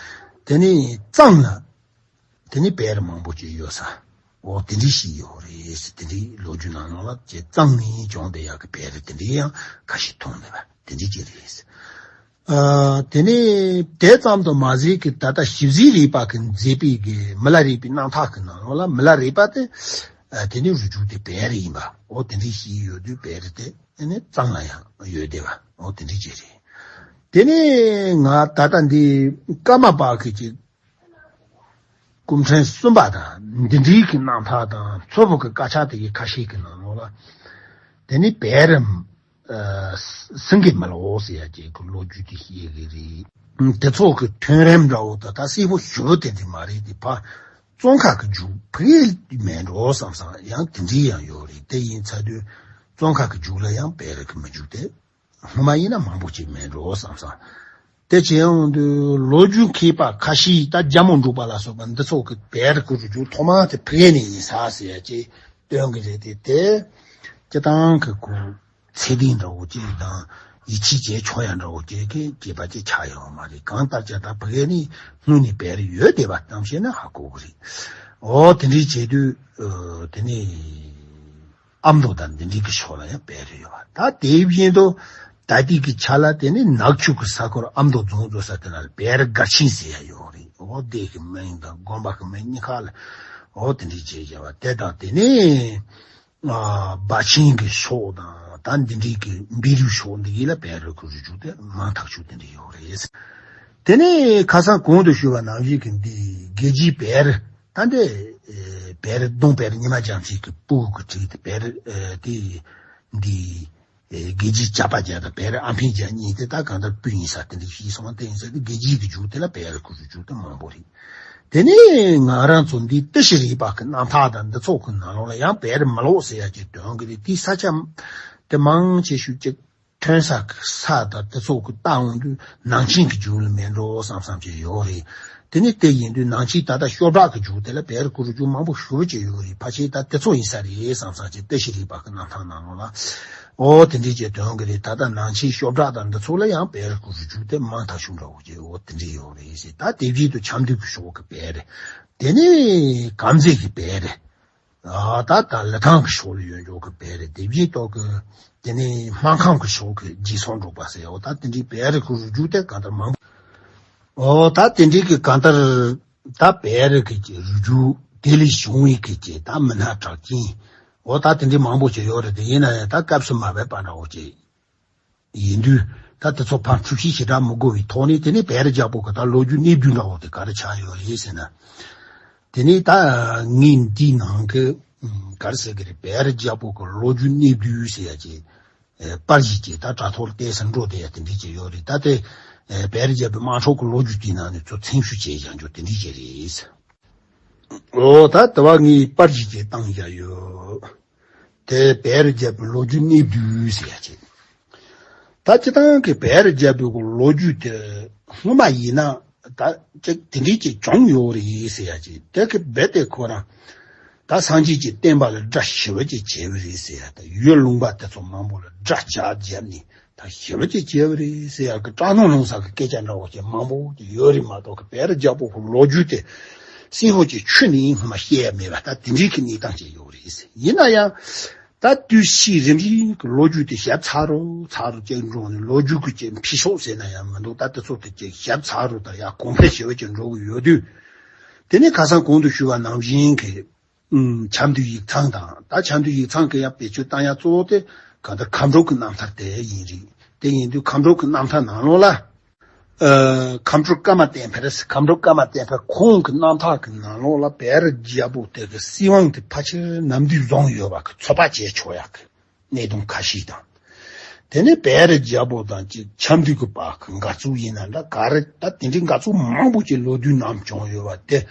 དེ་ནི་གཙང་ལ་དེ་ནི་བེ་རི་མང་པོ་ཅིག་ཡོད་ས། འོ་དེ་འདྲའི་ཞིག་ཡོད་རེད། དེ་འདྲའི་ལོ་རྒྱུས་ནང་ལོགས་ལ་ཅིག་གཙང་ནས་བྱུང་བསྡད་ཡག་གི་བེ་རི་དེ་འདྲའི་ཡང་ཁ་ཤས་མཐོང་བསྡད་པ་དེ་འདྲའི་ཅིག་རེད། ཨ་དེ་ནས་དེ་ཙམ་དུ་མ་ཟད་ཀྱི་ད་ལྟ་ཞིབ་འཚོལ་རིག་པ་གིས་མཛད་པའི་གི་མི་ལ་རས་པའི་རྣམ་ཐར་གྱི་ནང་ལོགས་ལ་མི་ལ་རས་པ་དེ་ཨ་དེ་ནི་རུས་རྒྱུད་དེ་བེ་རི་ཡིན་པ། འོ་དེ་འདྲའི་ཞིག་ཡོད་དུས་བེ་རི་དེ་ཨ་ནི་གཙང་ལ་ཡང་ཡོད་བསྡད་པ། འོ་དེ་འདྲའི་ཅིག་རེད། དེ་ནས་ང་ད་ལྟ་འདི་ཀརྨ་པ་གི་ཅིག་སྐུ་ཕྲེང་གསུམ་པ་དང་འདི་འདྲའི་གི་རྣམ་ཐར་དང་མཚོ་བོད་ཀྱི་དཀར་ཆག་དེ་གི་ཁ་ཤས་ཀྱི་ནང་ལོགས་ལ་དེ་ནི་བེ་རི་ཨ་སེང་གེ་མི་ལོ་ཟེར་ཡ་ཅིག་གི་ལོ་རྒྱུས་དེ་བཤད་གི་རེད། དེ་ཚོ་གི་ཐོན་རིམ་འདྲ་བོ་ད་ལྟ་གསལ་པོ་ཞེ་པོ་དེ་འདྲ་མ་རེད་དེ། ཕར་ཙོང་ཁ་གི་རྒྱུད་བོད་ཡིག་མེད་འགྲོ་བསམ་བསམ་ཡང་དེ་འདྲའི་ཡང་ཡོད་རེད། དེ་ཡིན་ཚར་དུས་ཙོང་ཁ་གི་རྒྱུད་ལ་ཡང་བེ་རི་གི་མི་འཇུག་སྟེ། སྔོན་མ་ཡིན་ན་མང་པོ་ཅིག་མེད་འགྲོ་བསམ་བསམ། དེ་བྱས་ཡོང་དུས་ལོ་རྒྱུས་མཁས་པ་ཁ་ཤས་ད་རྒྱལ་མོ་འབྲུག་པ་ལ་སོགས་པ་འདི་ཚོ་གི་བེ་རི་གི་རུས་རྒྱུད་ཐོག་མ་དེ་བོད་ནས་ཡིན་ས་ཟེར་ཡ་ཅིག་སྟོན་གི་རེད་དེ། དེ་སྤྱི་བཏང་གི་གོ་ཚད་ལྡན་འདྲ་བོ་ཅིག་དང་ཡིད་ཆེས་བྱས་ཆོག་ཡ་འདྲ་བོ་ཅིག་གི་སྐྱེས་པ་ཅིག་ཆགས་ཡོད་མ་རེད། གང་ལྟར་ཀྱང་ད་བོད་ནས་སྔོན་ནས་བེ་རི་ཡོད་བསྡད་པ་གཏམ་བཤད་ན་ཧ་གོ་གི་རེད། འོ་དེ་འདྲའི་བྱས་དུས་ཨ་དེ་ནས། ཨ་མདོ་དང་འདི་འདྲའི་གི་ཕྱོགས་ལ་ཡང་བེ་རི་ཡོད་པ། ད་དེ་བཞིན་དུ་ད་ལྟའི་གི་ཆ་ལ་དེ་ནི་ནག་ཆུ་གི་ས་ཁུལ་ཨ་མདོ་རྫོང་རྫོང་ས་དེ་ན་བེ་རི་སྒར་ཆེན་ཟེར་ཡ་ཡོད་རེད། འོ་སྡེ་གི་མིང་དང་དགོན་པ་གི་མིང་གཉིས་ཀ་ལ་འོ་དེ་འདྲའི་བྱས་བྱས་པ་དེ་དང་། དེ་ནས་ཨ་སྦ་ཆེན་གི་ཕྱོགས་དང་ད་འདི་འདྲའི་གི་བཻ་རུའི་ཕྱོགས་འདི་གི་ལ་བེ་རི་གི་རུས་རྒྱུད་དེ་མང་ཐག་ཆོད་དེ་འདྲ་ཡོད་རེད། དེ་ནས་ཁ་སང་གོང་དུ་ཞུས་པ་ནང་བཞིན་གི་འདི་རྒྱལ་སྤྱིའི་བེ་རི། ད་འདི་ཨེ་བེ་རི་གདུང་བེ་རི་ཉི་མ་རྒྱལ་མཚན་གྱི་སྤུ་གུ་གི་བྲིས་ཏེ་བེ་རི་ཨེ་དེ་འདི་ཨེ་རྒྱལ་སྤྱིའི་ཇག་པ་བརྒྱ་དང་བེ་རི་ཨ་འཕེན་བརྒྱ་གཉིས་དེ་ད་གང་ལྟར་སྤུན་ཡིན་ས་དེ་འདྲ་ཞིག་སོང་བ་དེ་ཡིན་ས་དེ་རྒྱལ་སྤྱིའི་གི་རྒྱུགས་དེ་ལ་བེ་རི་གི་རུས་རྒྱུགས་དེ་མང་པོ་རེད། དེ་ནས་ང་རང་ཚོ་འདི་ཏི་ཤྲི་རིག་པ་གི་རྣམ་ཐར་དང་འདི་ཚོ་གི་ནང་ལོགས་ལ་ཡང་བེ་རི་མི་ལོ་ཟེར་ཡ་ཅིག་འདོན་གི་རེད། དེའི་ས་ཆ་དེ་མང་ཆེ་ཤོས་ཅིག་ཐོན་ས་གི་ས་དང་དེ་ཚོ་གི་ལྟ་འོང་དུས་ནང་ཆེན་གྱི་རྒྱུད་ལ་མེད་འགྲོ་བསམ་བསམ་བྱས་ཡོད་རེད། དེ་ནི་དེ་ཡིན་དུས་ནང་ཆེན་ད་ལྟ་ཤོ་བྲག་གི་རྒྱུད་དེ་ལ་བེ་རི་གི་རུས་རྒྱུད་མང་པོ་ཞེ་པོ་ཅིག་ཡོད་རེད། ཕལ་ཆེར་ད་དེ་ཚོ་ཡིན་ས་རེད་བསམ་བསམ་བྱས། ཏི་ཤྲི་རིག་པ་གི་རྣམ་ཐར་ནང་ལོགས་ལ་འོ་དེ་འདྲའི་ཅིག་འདོན་གི་རེད། ད་ལྟ་ནང་ཆེན་ཤོ་བྲག་དང་འདི་ཚོ་ལ་ཡང་བེ་རི་གི་རུས་རྒྱུད་དེ་མང་ཐག་ཆོད་འདྲ་བོ་ཅིག་འོ་དེ་འདྲའི་ཡོད་རེད་ཟེར། ད་དེ་བཞིན་དུ་ཆབ་མདོ་གི་ཕྱོགས་གི་བེ་རི། དེ་ནི་དཀར་མཛེས་གི་བེ་རི། ཨ་ད་ད་ལི་ཐང་གི་ཕྱོགས་ལ་ཡོད་འཇོག་གི་བེ་རི། དེ་བཞིན་ཏོག་གི་དེ་ནས་སྨར་ཁམས་གི་ཕྱོགས་གི་རྗེས་ཚོང་འབྲོག་པ་ཟེར་ཡོད། ད་དེ་འདྲའི་བེ་རི་གི་རུས་རྒྱུད་དེ་གང་ལྟར་མང་པོ། ཨོ་ད་དེ་འདྲའི་གི་གང་ལྟར་ད་བེ་རི་གི་ཀྱི་རུས་རྒྱུད་དེ་ལས་བྱུང་བའི་གི་ཀྱི་ད་མི་སྣ་གྲགས་ཅན། འོ་ད་དེ་འདྲའི་མང་པོ་ཅིག་ཡོད་རེད་དེ། ཡིན་ན་ཡང་ད་སྐབས་སུ་མ་བབས་པ་འདྲ་བོ་ཅིག་ཡིན་དུས། ད་དེ་ཚོ་ཕར་འཁྲུག་གཞི་ཞེ་དྲག་མི་དགོས་པའི་ཐོག་ནས། དེ་ནས་བེ་རི་རྒྱལ་པོ་གི་ད་ལོ་རྒྱུས་གནས་བསྡུས་འདྲ་བོ་དེ་ག་རེ་ཆགས་ཡོད་རེད་ཟེར་ན། དེ་ནས་ད་ངས་འདིའི་ནང་གི་ཨམ་ག་རེ་ཟེར་གི་རེད། བེ་རི་རྒྱལ་པོ་གི་ལོ་རྒྱུས་གནས་བསྡུས་ཟེར་ཡ་ཅིག་ཨེ་པར་ཞིག་ཅིག་ད་དྲ་ཐོག་ལ་བལྟས་ས་འགྲོ་བསྡད་ཡ་དེ་འདྲ་ཅིག་ཡོད་རེད། ད་དེ་ཨེ་བེ་རི་རྒྱལ་པོའི་དམག་འཁྲུག་གི་ལོ་རྒྱུས་དེའི་ནང་ནས་ཚུར་མཚན་ཞུ་བྱས་བཞག་རྒྱུ་དེ་འདྲ་ཅིག་རེད། འོ་ད་དེ་བ་ངས་པར་ཞིག་ཅིག་བཏང་བཞག་ཡོད། དེ་བེ་རི་རྒྱལ་པོའི་ལོ་རྒྱུས་གནས་བསྡུས་ཟེར་ཡ་ཅིག་ད་སྤྱིར་བཏང་གི་བེ་རི་རྒྱལ་པོའི་ལོ་རྒྱུས་དེ་སྔོན་མ་ཡིན་ན་ད་ཅིག་དེ་འདྲའི་ཅིག་བྱུང་ཡོད་རེད་ཟེར་ཡ་ཅིག་དེ་གི་རྦད་དེ་ཁོ་རང་ད་སངས་རྒྱས་ཀྱི་བསྟན་པ་ལ་དགྲ་ཞེ་པོ་ཅིག་བྱས་པ་རེད་ཟེར་ཡ། ད་ཡུལ་ལུང་པ་དེ་ཚོ་མང་པོ་ལ་དགྲ་ཇག་བརྒྱབ་ནས་ད་ཞེ་པོ་ཅིག་བྱས་པ་རེད་ཟེར་ཡ་གི་སྐྲག་སྣང་སློང་ས་གི་སྐད་ཆ་འདྲ་བོ་ཅིག་མང་པོ་ཅིག་ཡོད་རེད་མ་གཏོགས། གི་བེ་རི་རྒྱལ་པོ་གི་ལོ་རྒྱུས་དེ་གསལ་པོ་ཅིག་ཆུ་ནས་སྔོན་མ་བཤད་ཡ་མེད་པ་ད་དེ་འདྲའི་གི་གནས་སྟངས་ཅིག་ཡོད་རེད་ཟེར། ཡིན་ན་ཡང་ད་དུས་ཕྱིས་རིམ་བཞིན་གྱི་ལོ་རྒྱུས་དེ་ཞབས་ཚགས་རུ་ཚགས་རུ་ཅིག་འགྲོ་ནས། ལོ་རྒྱུས་ཀྱི་ཅིག་འཕེལ་ཕྱོགས་ཟེར་ན་ཡང་མི་འདུག་ད་དེ་ཚོ་དེ་ཅིག་ཞབས་ཚགས་རུ་དང་ཡང་གོང་འཕེལ་ཞེ་པོ་ཅིག་འགྲོ་གི་ཡོད་དུས། དེ་ནས་ཁ་སང་གོང་དུ་ཞུས་པ་ནང་བཞིན་གྱི་ཨུམ་ཆབ་མདོའི་ཡིག་ཚང་དང་། ད་ཆབ་མདོའི་ཡིག་ཚང་གི་ཡང་བེད་སྤྱོད་བཏང་ཡ་གཙོ་བོ་དེ་གང་ལྟར་མཁའ་འགྲོ་གི་རྣམ་ཐར་དེ་ཡིན་རེད། དེ་ཡིན་དུས་མཁའ་འགྲོ་གི་རྣམ་ཐར་ནང་ལོགས་ལ། ཨ་མཁའ་འགྲོ་ཀརྨ་བསྟན་འཕེལ། མཁའ་འགྲོ་ཀརྨ་བསྟན་འཕེལ་ཁོང་གི་རྣམ་ཐར་གྱི་ནང་ལོགས་ལ་བེ་རི་རྒྱལ་པོ་དེ་གི་སྲིད་དབང་དེ་ཕལ་ཆེར་ནམ་དུས་བཟུང་ཡོད་པ་གི་ཚོད་དཔག་བྱས་ཆོག་ཡག་གི་གནད་དོན་ཁ་ཤས་དང་། དེ་ནས་བེ་རི་རྒྱལ་པོ་དང་ཅིག་ཆབ་མདོ་གི་བར་གྱི་འགལ་རྩོད་ཡིན་ན་འདྲ་ག་རེ། ད་དེ་འདྲའི་འགལ་རྩོད་མང་པོ་ཅིག་ལོ་དུས་ནམ་བྱུང་ཡོད་པ་དེ།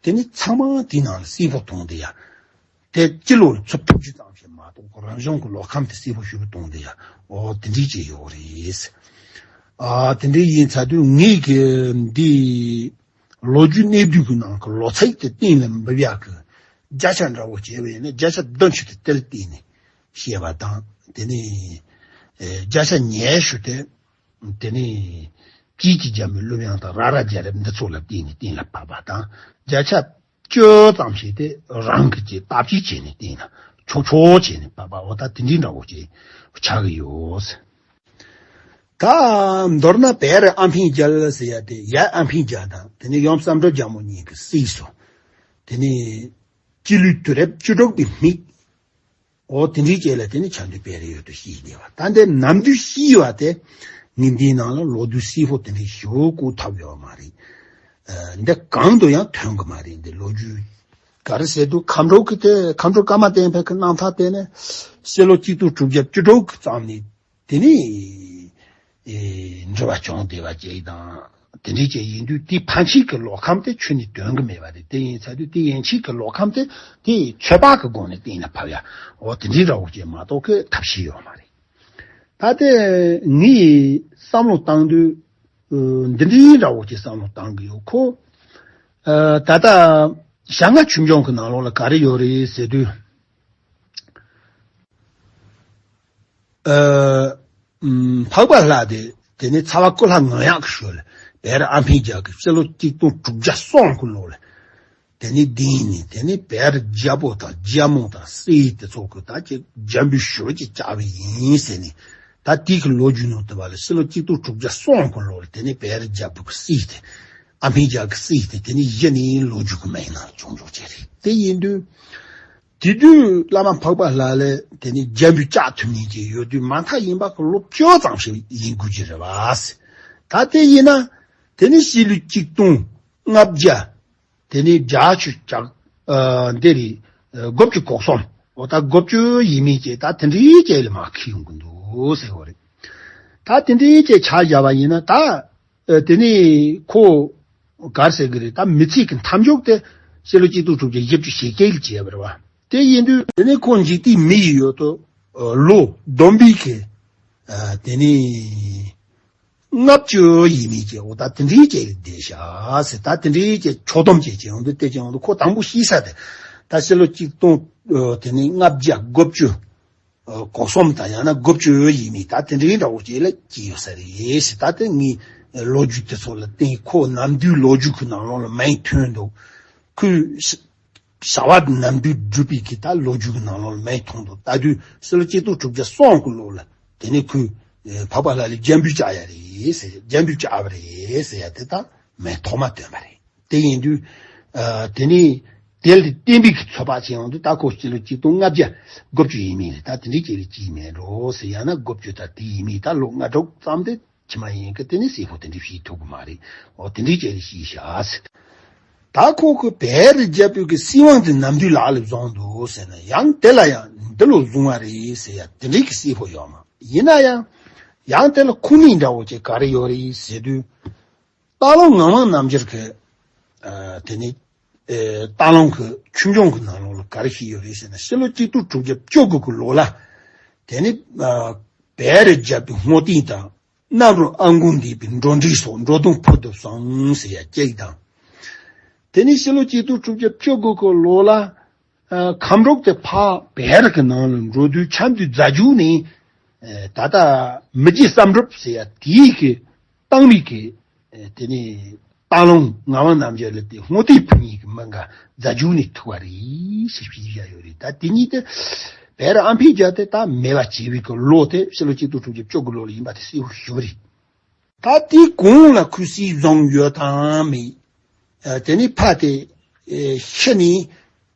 དེ་ནི་ཚང་མ་དེའི་ནང་ལ་གསལ་པོ་མཐོང་བསྡད་ཡ། དེ་སྤྱི་ལོ་ལ་ཚུར་ཕེབས་རྒྱུ་ཙམ་ཞིག་མ་གཏོགས་རང་གཞུང་གི་ལོ་ཁམས་དེ་གསལ་པོ་ཞེ་པོ་མཐོང་བསྡད་ཡ། འོ་དེ་འདྲའི་ཅིག་ཡོད་རེད། ཨ་དེ་འདྲའི་ཡིན་ཚར་དུས་ངས་གི་འདི་ལོ་རྒྱུས་གནས་བསྡུས་ཀྱི་ནང་གི་ལོ་ཚིགས་དེ་གཏན་ལ་འབེབས་ཡག་གི་བརྒྱ་ཆ་འདྲ་བོ་བྱས་པ་ཡིན་ན་བརྒྱ་ཆ་བདུན་ཅུ་དེ་དེ་ལ་བརྟེན་ནས་བཤད་པ་དང་། དེ་ནས་ཨེ་བརྒྱ་ཆ་ཉི་ཤུ་དེ་དེ་ནས་སྐྱིད་ཀྱི་རྒྱ་མོའི་གླུ་དབྱངས་དང་ར་ར་རྒྱལ་རབས་འདི་ཚོ་ལ་བརྟེན་ནས་གཏན་ལ་ཕབ་པ་དང་། བརྒྱ་ཆ་བཅུ་ཙམ་ཞིག་དེ་རང་གི་ཅིག་བརྟག་དཔྱད་བྱས་ནས་བལྟས་ན་ཆོག་ཆོག་བྱས་ནས་བབས་པ། འོ་ད་དེ་འདྲའི་འདྲ་བོ་ཅིག་ཆགས་ཀྱི་ཡོད། ད་མདོར་ན་བེ་རི་ཨ་འཕན་རྒྱལ་ཟེར་ཡ་དེ་ཡབ་ཨ་འཕན་རྒྱལ་དང་དེ་ནས་ཡུམ་བསམ་གྲུབ་རྒྱལ་མོ་གཉིས་ཀྱི་སྲས་སུ། དེ་ནས་སྤྱི་ལོའི་དུས་རབས་བཅུ་དྲུག་པའི་མིག་འོ་དེ་འདྲའི་རྗེས་ལ་དེ་ནི་ཆབ་མདོ་བེ་རི་ཡུལ་དུ་གཤེགས་བསྡད་པ། ད་འདི་ནམ་དུས་གཤེགས་པ་དེ་ངས་འདིའི་ནང་ལ་ལོ་དུས་གསལ་པོ་དེ་འདྲའི་ཞུ་གོ་ཐུབ་ཡོད་མ་རེད། ཨ་འདི་གང་དུ་ཡང་ཐོན་གི་མ་རེད། འདི་ལོ་རྒྱུས་ག་རེ་ཟེར་དུས་མཁའ་འགྲོ་གི་དེ་མཁའ་འགྲོ་ཀརྨ་བསྟན་འཕེལ་གི་རྣམ་ཐར་དེ་ནི་སྤྱི་ལོ་གཅིག་སྟོང་དྲུག་བརྒྱ་བཅུ་དྲུག་གི་ཙམ་ནས་དེ་ནི་ཨེ་འབྲི་བ་བྱུང་བསྡད་པ་ཅིག་དང་། དེ་འདྲའི་ཅིག་ཡིན་དུས་དེའི་ཕན་ཆད་ཀྱི་ལོ་ཁམས་དེ་ཆུ་ནས་དོན་གྱི་མེད་པ་རེད། དེ་ཡིན་ཚར་དུས་དེའི་ཡན་ཆད་ཀྱི་ལོ་ཁམས་དེ་དེའི་ཚོད་དཔག་གི་སྒོ་ནས་གཏན་ལ་ཕབ་ཡ། འོ་དེ་འདྲའི་འདྲ་བོ་ཅིག་མ་གཏོགས་ཀྱི་ཐབས་ཤེས་ཡོད་མ་རེད། ད་ལྟ་ངས་བསམ་བློ་བཏང་དུས་ཨ་འདི་འདྲའི་འདྲ་བོ་ཅིག་བསམ་བློ་བཏང་གི་ཡོད། ཁོ་ཨ་ད་ལྟ་ཞྭ་ལྔ་ཆོས་འབྱུང་གི་ནང་ལོགས་ལ་ག་རེ་ཡོད་རེད་ཟེར་དུས། ཨ་ཨམ་འཕགས་པ་ལྷ་དེ་དེ་ནས་ཚ་བ་ཀུན་ལེགས་ངག་དབང་གི་ཞོལ་ལ་བེ་རི་ཨ་འཕན་རྒྱལ་གྱི་སྤྱི་ལོ་གཅིག་སྟོང་དྲུག་བརྒྱ་སོང་གི་ལོ་ལ་དེ་ནས་བསྡད་ནས། དེ་ནས་བེ་རི་རྒྱལ་པོ་དང་རྒྱལ་མོ་དང་སྲས་དེ་ཚོ་གི་ད་ཅིག་འཇམ་པོའི་ཞུ་བ་ཅིག་བཅག་པ་ཡིན་ཟེར་ནས། ད་དེ་གི་ལོ་རྒྱུས་ནང་དུ་བ་ལ་སྤྱི་ལོ་གཅིག་སྟོང་དྲུག་བརྒྱ་སོང་གི་ལོ་ལ་དེ་ནས་བེ་རི་རྒྱལ་པོ་གི་སྲས་དེ་ཨ་འཕན་རྒྱལ་གྱི་སྲས་དེ་དེ་ནས་གཞི་ནས་ལོ་རྒྱུས་གི་མིང་ནང་བྱུང་བྱུང་བྱས་རེད། དེ་ཡིན་དུས། དེ་དུས་བླ་མ་འཕགས་པ་ལྷ་ལ་དེ་ནས་འཇམ་པོའི་ལྕགས་ཐུབ་མཁན་ཅིག་ཡོད་དུས་མ་མཐའ་ཡིན་པ་གི་ལོ་བཅུ་ཙམ་ཞིག་ཡིན་དགོས་ཀྱི་རེད་བ། ད་དེ་ཡིན་ན་དེ་ནས་སྤྱི་ལོ་གཅིག་སྟོང་ལྔ་བརྒྱ་དེ་ནས་བརྒྱད་ཅུ་གྱ་ཨ་འདི་རེད། ཨ་དགུ་བཅུ་གོ་གསུམ། འོ་ད་དགུ་བཅུ་ཡས་མས་ཅིག་ད་དེ་འདྲའི་ཅིག་ལ་མར་འཁེལ་ཡོང་གི་འདུག་ཟེར་བ་རེད། ད་དེ་འདྲའི་ཅིག་ཆ་བཞག་པ་ཡིན་ན་ད། ཨ་དེ་ནས་ཁོ་ག་རེ་ཟེར་གི་རེད། ད་མི་ཚེ་གི་མཐའ་མཇུག་དེ་སྤྱི་ལོ་གཅིག་སྟོང་དྲུག་བརྒྱ་བཞི་བཅུ་ཞེ་བརྒྱད་ལ་བྱས་པ་རེད་བ། དེ་ཡིན་དུས་དེ་ནས་ཁོ་འཇིག་རྟེན་མི་ཡི་ཡོད་དོ། ཨ་ལོ་བསྡོམས་པའི་གི་ཨ་དེ་ནས་ལྔ་བཅུ་ཡས་མས་ཅིག་འོ་ད་དེ་འདྲའི་ཅིག་བསྡད་ཤག་ཟེར། ད་དེ་འདྲའི་ཅིག་ཕྱོགས་བསྡོམས་ཅིག་བྱས་ཡོང་དུས་དེ་བྱས་ཡོང་དུས་ཁོ་དང་པོ་གཤེགས་ས་དེ་ད་སྤྱི་ལོ་གཅིག་སྟོང་ཨ་དེ་ནས་ལྔ་བརྒྱ་དགུ་བཅུ། ཨ་གོ་གསུམ་དང་ཡང་ན་དགུ་བཅུ་ཡས་མས་ད་དེ་འདྲའི་འདྲ་བོ་ཅིག་ལ་སྐྱེས་ཡོད་ས་རེད་ཟེར། ད་དེ་ངས་ལོ་རྒྱུས་དེ་ཚོ་ལ་བརྟེན་ཁོ་ནམ་དུས་ལོ་རྒྱུས་ཀྱི་ནང་ལོགས་ལ་མིང་ཐོན་འདུག་ཁོས་བྱ་བ་ནམ་དུས་བསྒྲུབས་པའི་གི་ད་ལོ་རྒྱུས་ཀྱི་ནང་ལོགས་ལ་མིང་ཐོན་འདུག་ད་དུས་སྤྱི་ལོ་གཅིག་སྟོང་དྲུག་བརྒྱ་སོང་གི་ལོ་ལ་དེ་ནས་ཁོས་ཨ་འཕགས་པ་ལྷ་ལ་འཇམ་པོའི་ལྕགས་ཡ་རེད་ཟེར། འཇམ་པོའི་ལྕགས་པ་རེད་ཟེར་ཡ་དེ་ད་མིང་ཐོག་མ་བཏོན་པ་རེད། དེ་ཡིན་དུས་ཨ་དེ་ནས་ དེ་ལ་བརྟེན་པའི་གི་ཚོད་དཔག་བྱས་ཡོང་དུས། ད་ཁོ་སྤྱི་ལོ་གཅིག་སྟོང་ལྔ་བརྒྱ་དགུ་བཅུ་ཡས་མས་རེད། ད་དེ་འདྲའི་སྐྱེས་པའི་སྐྱེས་མེད་འགྲོ་ཟེར། ཡང་ན་དགུ་བཅུ་ད་དེ་ཡས་མས། ད་ལོ་ལྔ་དྲུག་ཙམ་དེ་ཕྱི་མ་ཡིན་གི། དེ་ནས་སྲས་པོ་དེ་འདྲ་བྱེད་ཐུབ་གི་མ་རེད། འོ་དེ་འདྲའི་སྐྱེས་པའི་སྐྱེས་བཞག་ཟེར། ད་ཁོ་གི་བལ་རི་རྒྱལ་པོའི་གི་སྲིད་དབང་དེ་ནམ་དུས་ལག་ལ་བཟུང་འདུག་ཟེར་ན། ཡང་དེ་ལ་ཡང་འདི་ལོ་བཟུང་བ་རེད་ཟེར་ཡ་དེ་འདྲའི་གི་གསལ་པོ་ཡོད་མ། ཡིན་ན་ཡང་ཡང་དེ་ལ་ཁུངས་སྣེ་འདྲ་བོ་ཅིག་ག་རེ་ཡོད་རེད་ཟེར་དུས། སྟག་ལུང་ངག་དབང་རྣམ་རྒྱལ་གྱི། ཨ། དེ་ནི། ཨེ། སྟག་ལུང་གི་ཆོས་འབྱུང་གི་ནང་ལོགས་ལ་ག་རེ་ཞིག་ཡོད་རེད་ཟེར་ན། ཕྱི་ལོ་གཅིག་སྟོང་དྲུག་བརྒྱ་བཅུ་དགུ་གི་ལོ་ལ། དེ་ནི། ཨ། བལ་རི་རྒྱལ་པོའི་སྔོ་ཏི་དང་། གནམ་རུ་ཨ་མགོན་སྡེ་པའི་འགྲོ་འདྲེན་སོགས་འགྲོ་དོན་ཕུལ་དུ་སོང་ཟེར་ཡ་གཅིག་དང་། དེ་ནི་ཕྱི་ལོ་གཅིག་སྟོང་དྲུག་བརྒྱ་བཅུ་དགུ་གི་ལོ་ལ། ཨ། ཁམས་སོག་དེ་ཕར་བལ་རི་གི་ནང་ལ་འགྲོ་དུས། ཆབ་མདོའི་རྫ་རྒྱུད་ནས། ཨ། ད་ལྟ་མི་རྗེ་བསམ་གྲུབ་ཟེར་ཡ་དེའི་གི་བཏང་བའི་གི། ཨ། དེ་ནས་སྟག་ལུང་ངག་དབང་རྣམ་རྒྱལ་ལ་དེ་སྔོ་ཏི་ཕུལ་མཁན་གི་མི་འགའ་རྫ་རྒྱུད་ནས་ཐུག་པ་རེད་ཟེར་ཞིག་བཞག་ཡོད་རེད། ད་དེ་གཉིས་དེ་བལ་རི་ཨ་འཕེལ་རྒྱལ་དེ་ད་མེད་པ་བྱས་པའི་གི་ལོ་དེ་ཕྱི་ལོ་གཅིག་སྟོང་དྲུག་བརྒྱ་བཅུ་དགུ་ལོ་ལ་ཡིན་པ་དེ་གསལ་པོ་ཞེ་པོ་རེད། ད་དེའི་གོང་ལ་ཁོས་སྲིད་བཟུང་ཡོད་དམ་མེད། ཨ། དེ་ནི་ཕ་དེ། ཨེ། ཤི་ནས།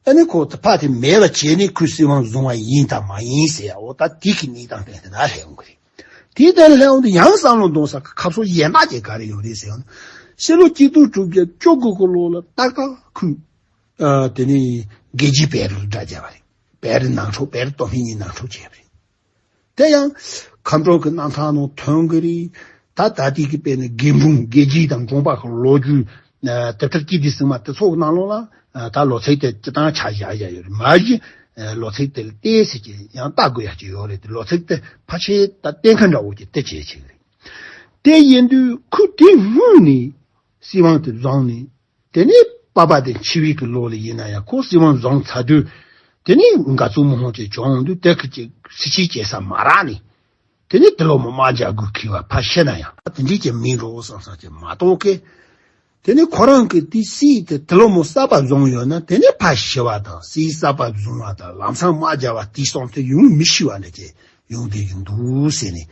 ཨ་ནི་ཁོ་ཕ་དེ་མེད་པ་བྱས་ནས་ཁོས་སྲིད་དབང་བཟུང་བ་ཡིན་དམ་མ་ཡིན་ཟེར་ཡ། འོ་ད་དེ་གི་གནས་སྟངས་དེ་དེ་ན་སླེབས་ཡོང་གི་རེད། དེའི་དེ་ལ་སླེབས་ཡོང་དུས་ཡང་བསམ་བློ་གཏོང་ས་གི་ཁ་ཕྱོགས་གཞན་དག་ཅིག་ག་རེ་ཡོད་རེད་ཟེར་ཡང་། ཕྱི་ལོ་གཅིག་སྟོང་དྲུག་བརྒྱ་བཅུ་དགུ་གི་ལོ་ལ་ཏག་ཏག་ཁོས། ཨ། དེ་ནི་རྒྱལ་རྒྱུད་བལ་རི་ལ་དགྲ་བརྒྱབ་པ་རེད། བལ་རི་ནང་འཁྲུག་བལ་རི་སྟོད་སྨད་གཉིས་ནང་འཁྲུག་བྱས་པ་རེད། དེ་ཡང་ཁམས་སོག་གི་རྣམ་ཐར་ནང་ཐོན་གི་རེད། ད་ད་ལྟའི་གི་དཔེར་ན་དགེ་འབུམ་དགེ་རྒྱས་དང་འབྲོམ་པ་གི་ལོ་རྒྱུས། ཨ། དེབ་ཐེར་སྐྱིད་སྡུག་ཟེར་མ་དེ་ཚོ་གི་ནང་ལོགས་ལ། ཨ། ད་ལོ་ཚིགས་དེ་སྤྱིར་བཏང་ཆ་བཞག་བཞག་ཡོད་རེད། མ་གཞི། ཨ། ལོ་ཚིགས་དེ་ལ་བལྟས་ཟེར་གྱི་ཡང་ལྟ་དགོས་ཡ་ཅིག་ཡོད་རེད་དེ། ལོ་ཚིགས་དེ་ཕལ་ཆེར་ད་བལྟས་མཁན་འདྲ་བོ་ཅིག་དེ་བྱས་བྱས་རེད། དེ་ཡིན་དུས་ཁོས་དེ་སྔོན་ནས་སྲིད་དབང་དེ་བཟུང་ནས། དེ་ནས་པ་ཕ་དེ་འཆི་བའི་གི་ལོ་ལ་ཡིན་ན་ཡང་ཁོ་སྲིད་དབང་བཟུང་ཚར་དུས། དེ་ནས་འགལ་རྩོད་མང་པོ་ཅིག་བྱུང་དུས། དེ་གི་ཅིག་སྲིད་ཕྱིའི་བྱེད་ས་མ་རག་ནས། དེ་ནས་དེ་ལོ་མོ་དམག་རྒྱག་དགོས་ཁེལ་བ། ཕར་ཤི་ན་ཡང་དེ་འདྲའི་ཅིག་མིན་འགྲོ་བསམ་བསམ་ཅིག་མ་གཏོགས་གི། དེ་ནས་ཁོ་རང་གི་དེ་སྲིད་དེ་དེ་ལོ་མོ་གསར་པ་བཟུང་ཡོད་ན། དེ་ནས་ཕར་ཤི་བ་དང་། སྲིད་གསར་པ་བཟུང་བ་དང་། ལམ་སང་དམག་རྒྱག་པ་དེའི་བསམ་དེ་ཡོང་མི་ཤེས་པ་འདྲ་ཅིག་ཡོང་བསྡད་ཀྱི་འདུག་ཟེར་ནས།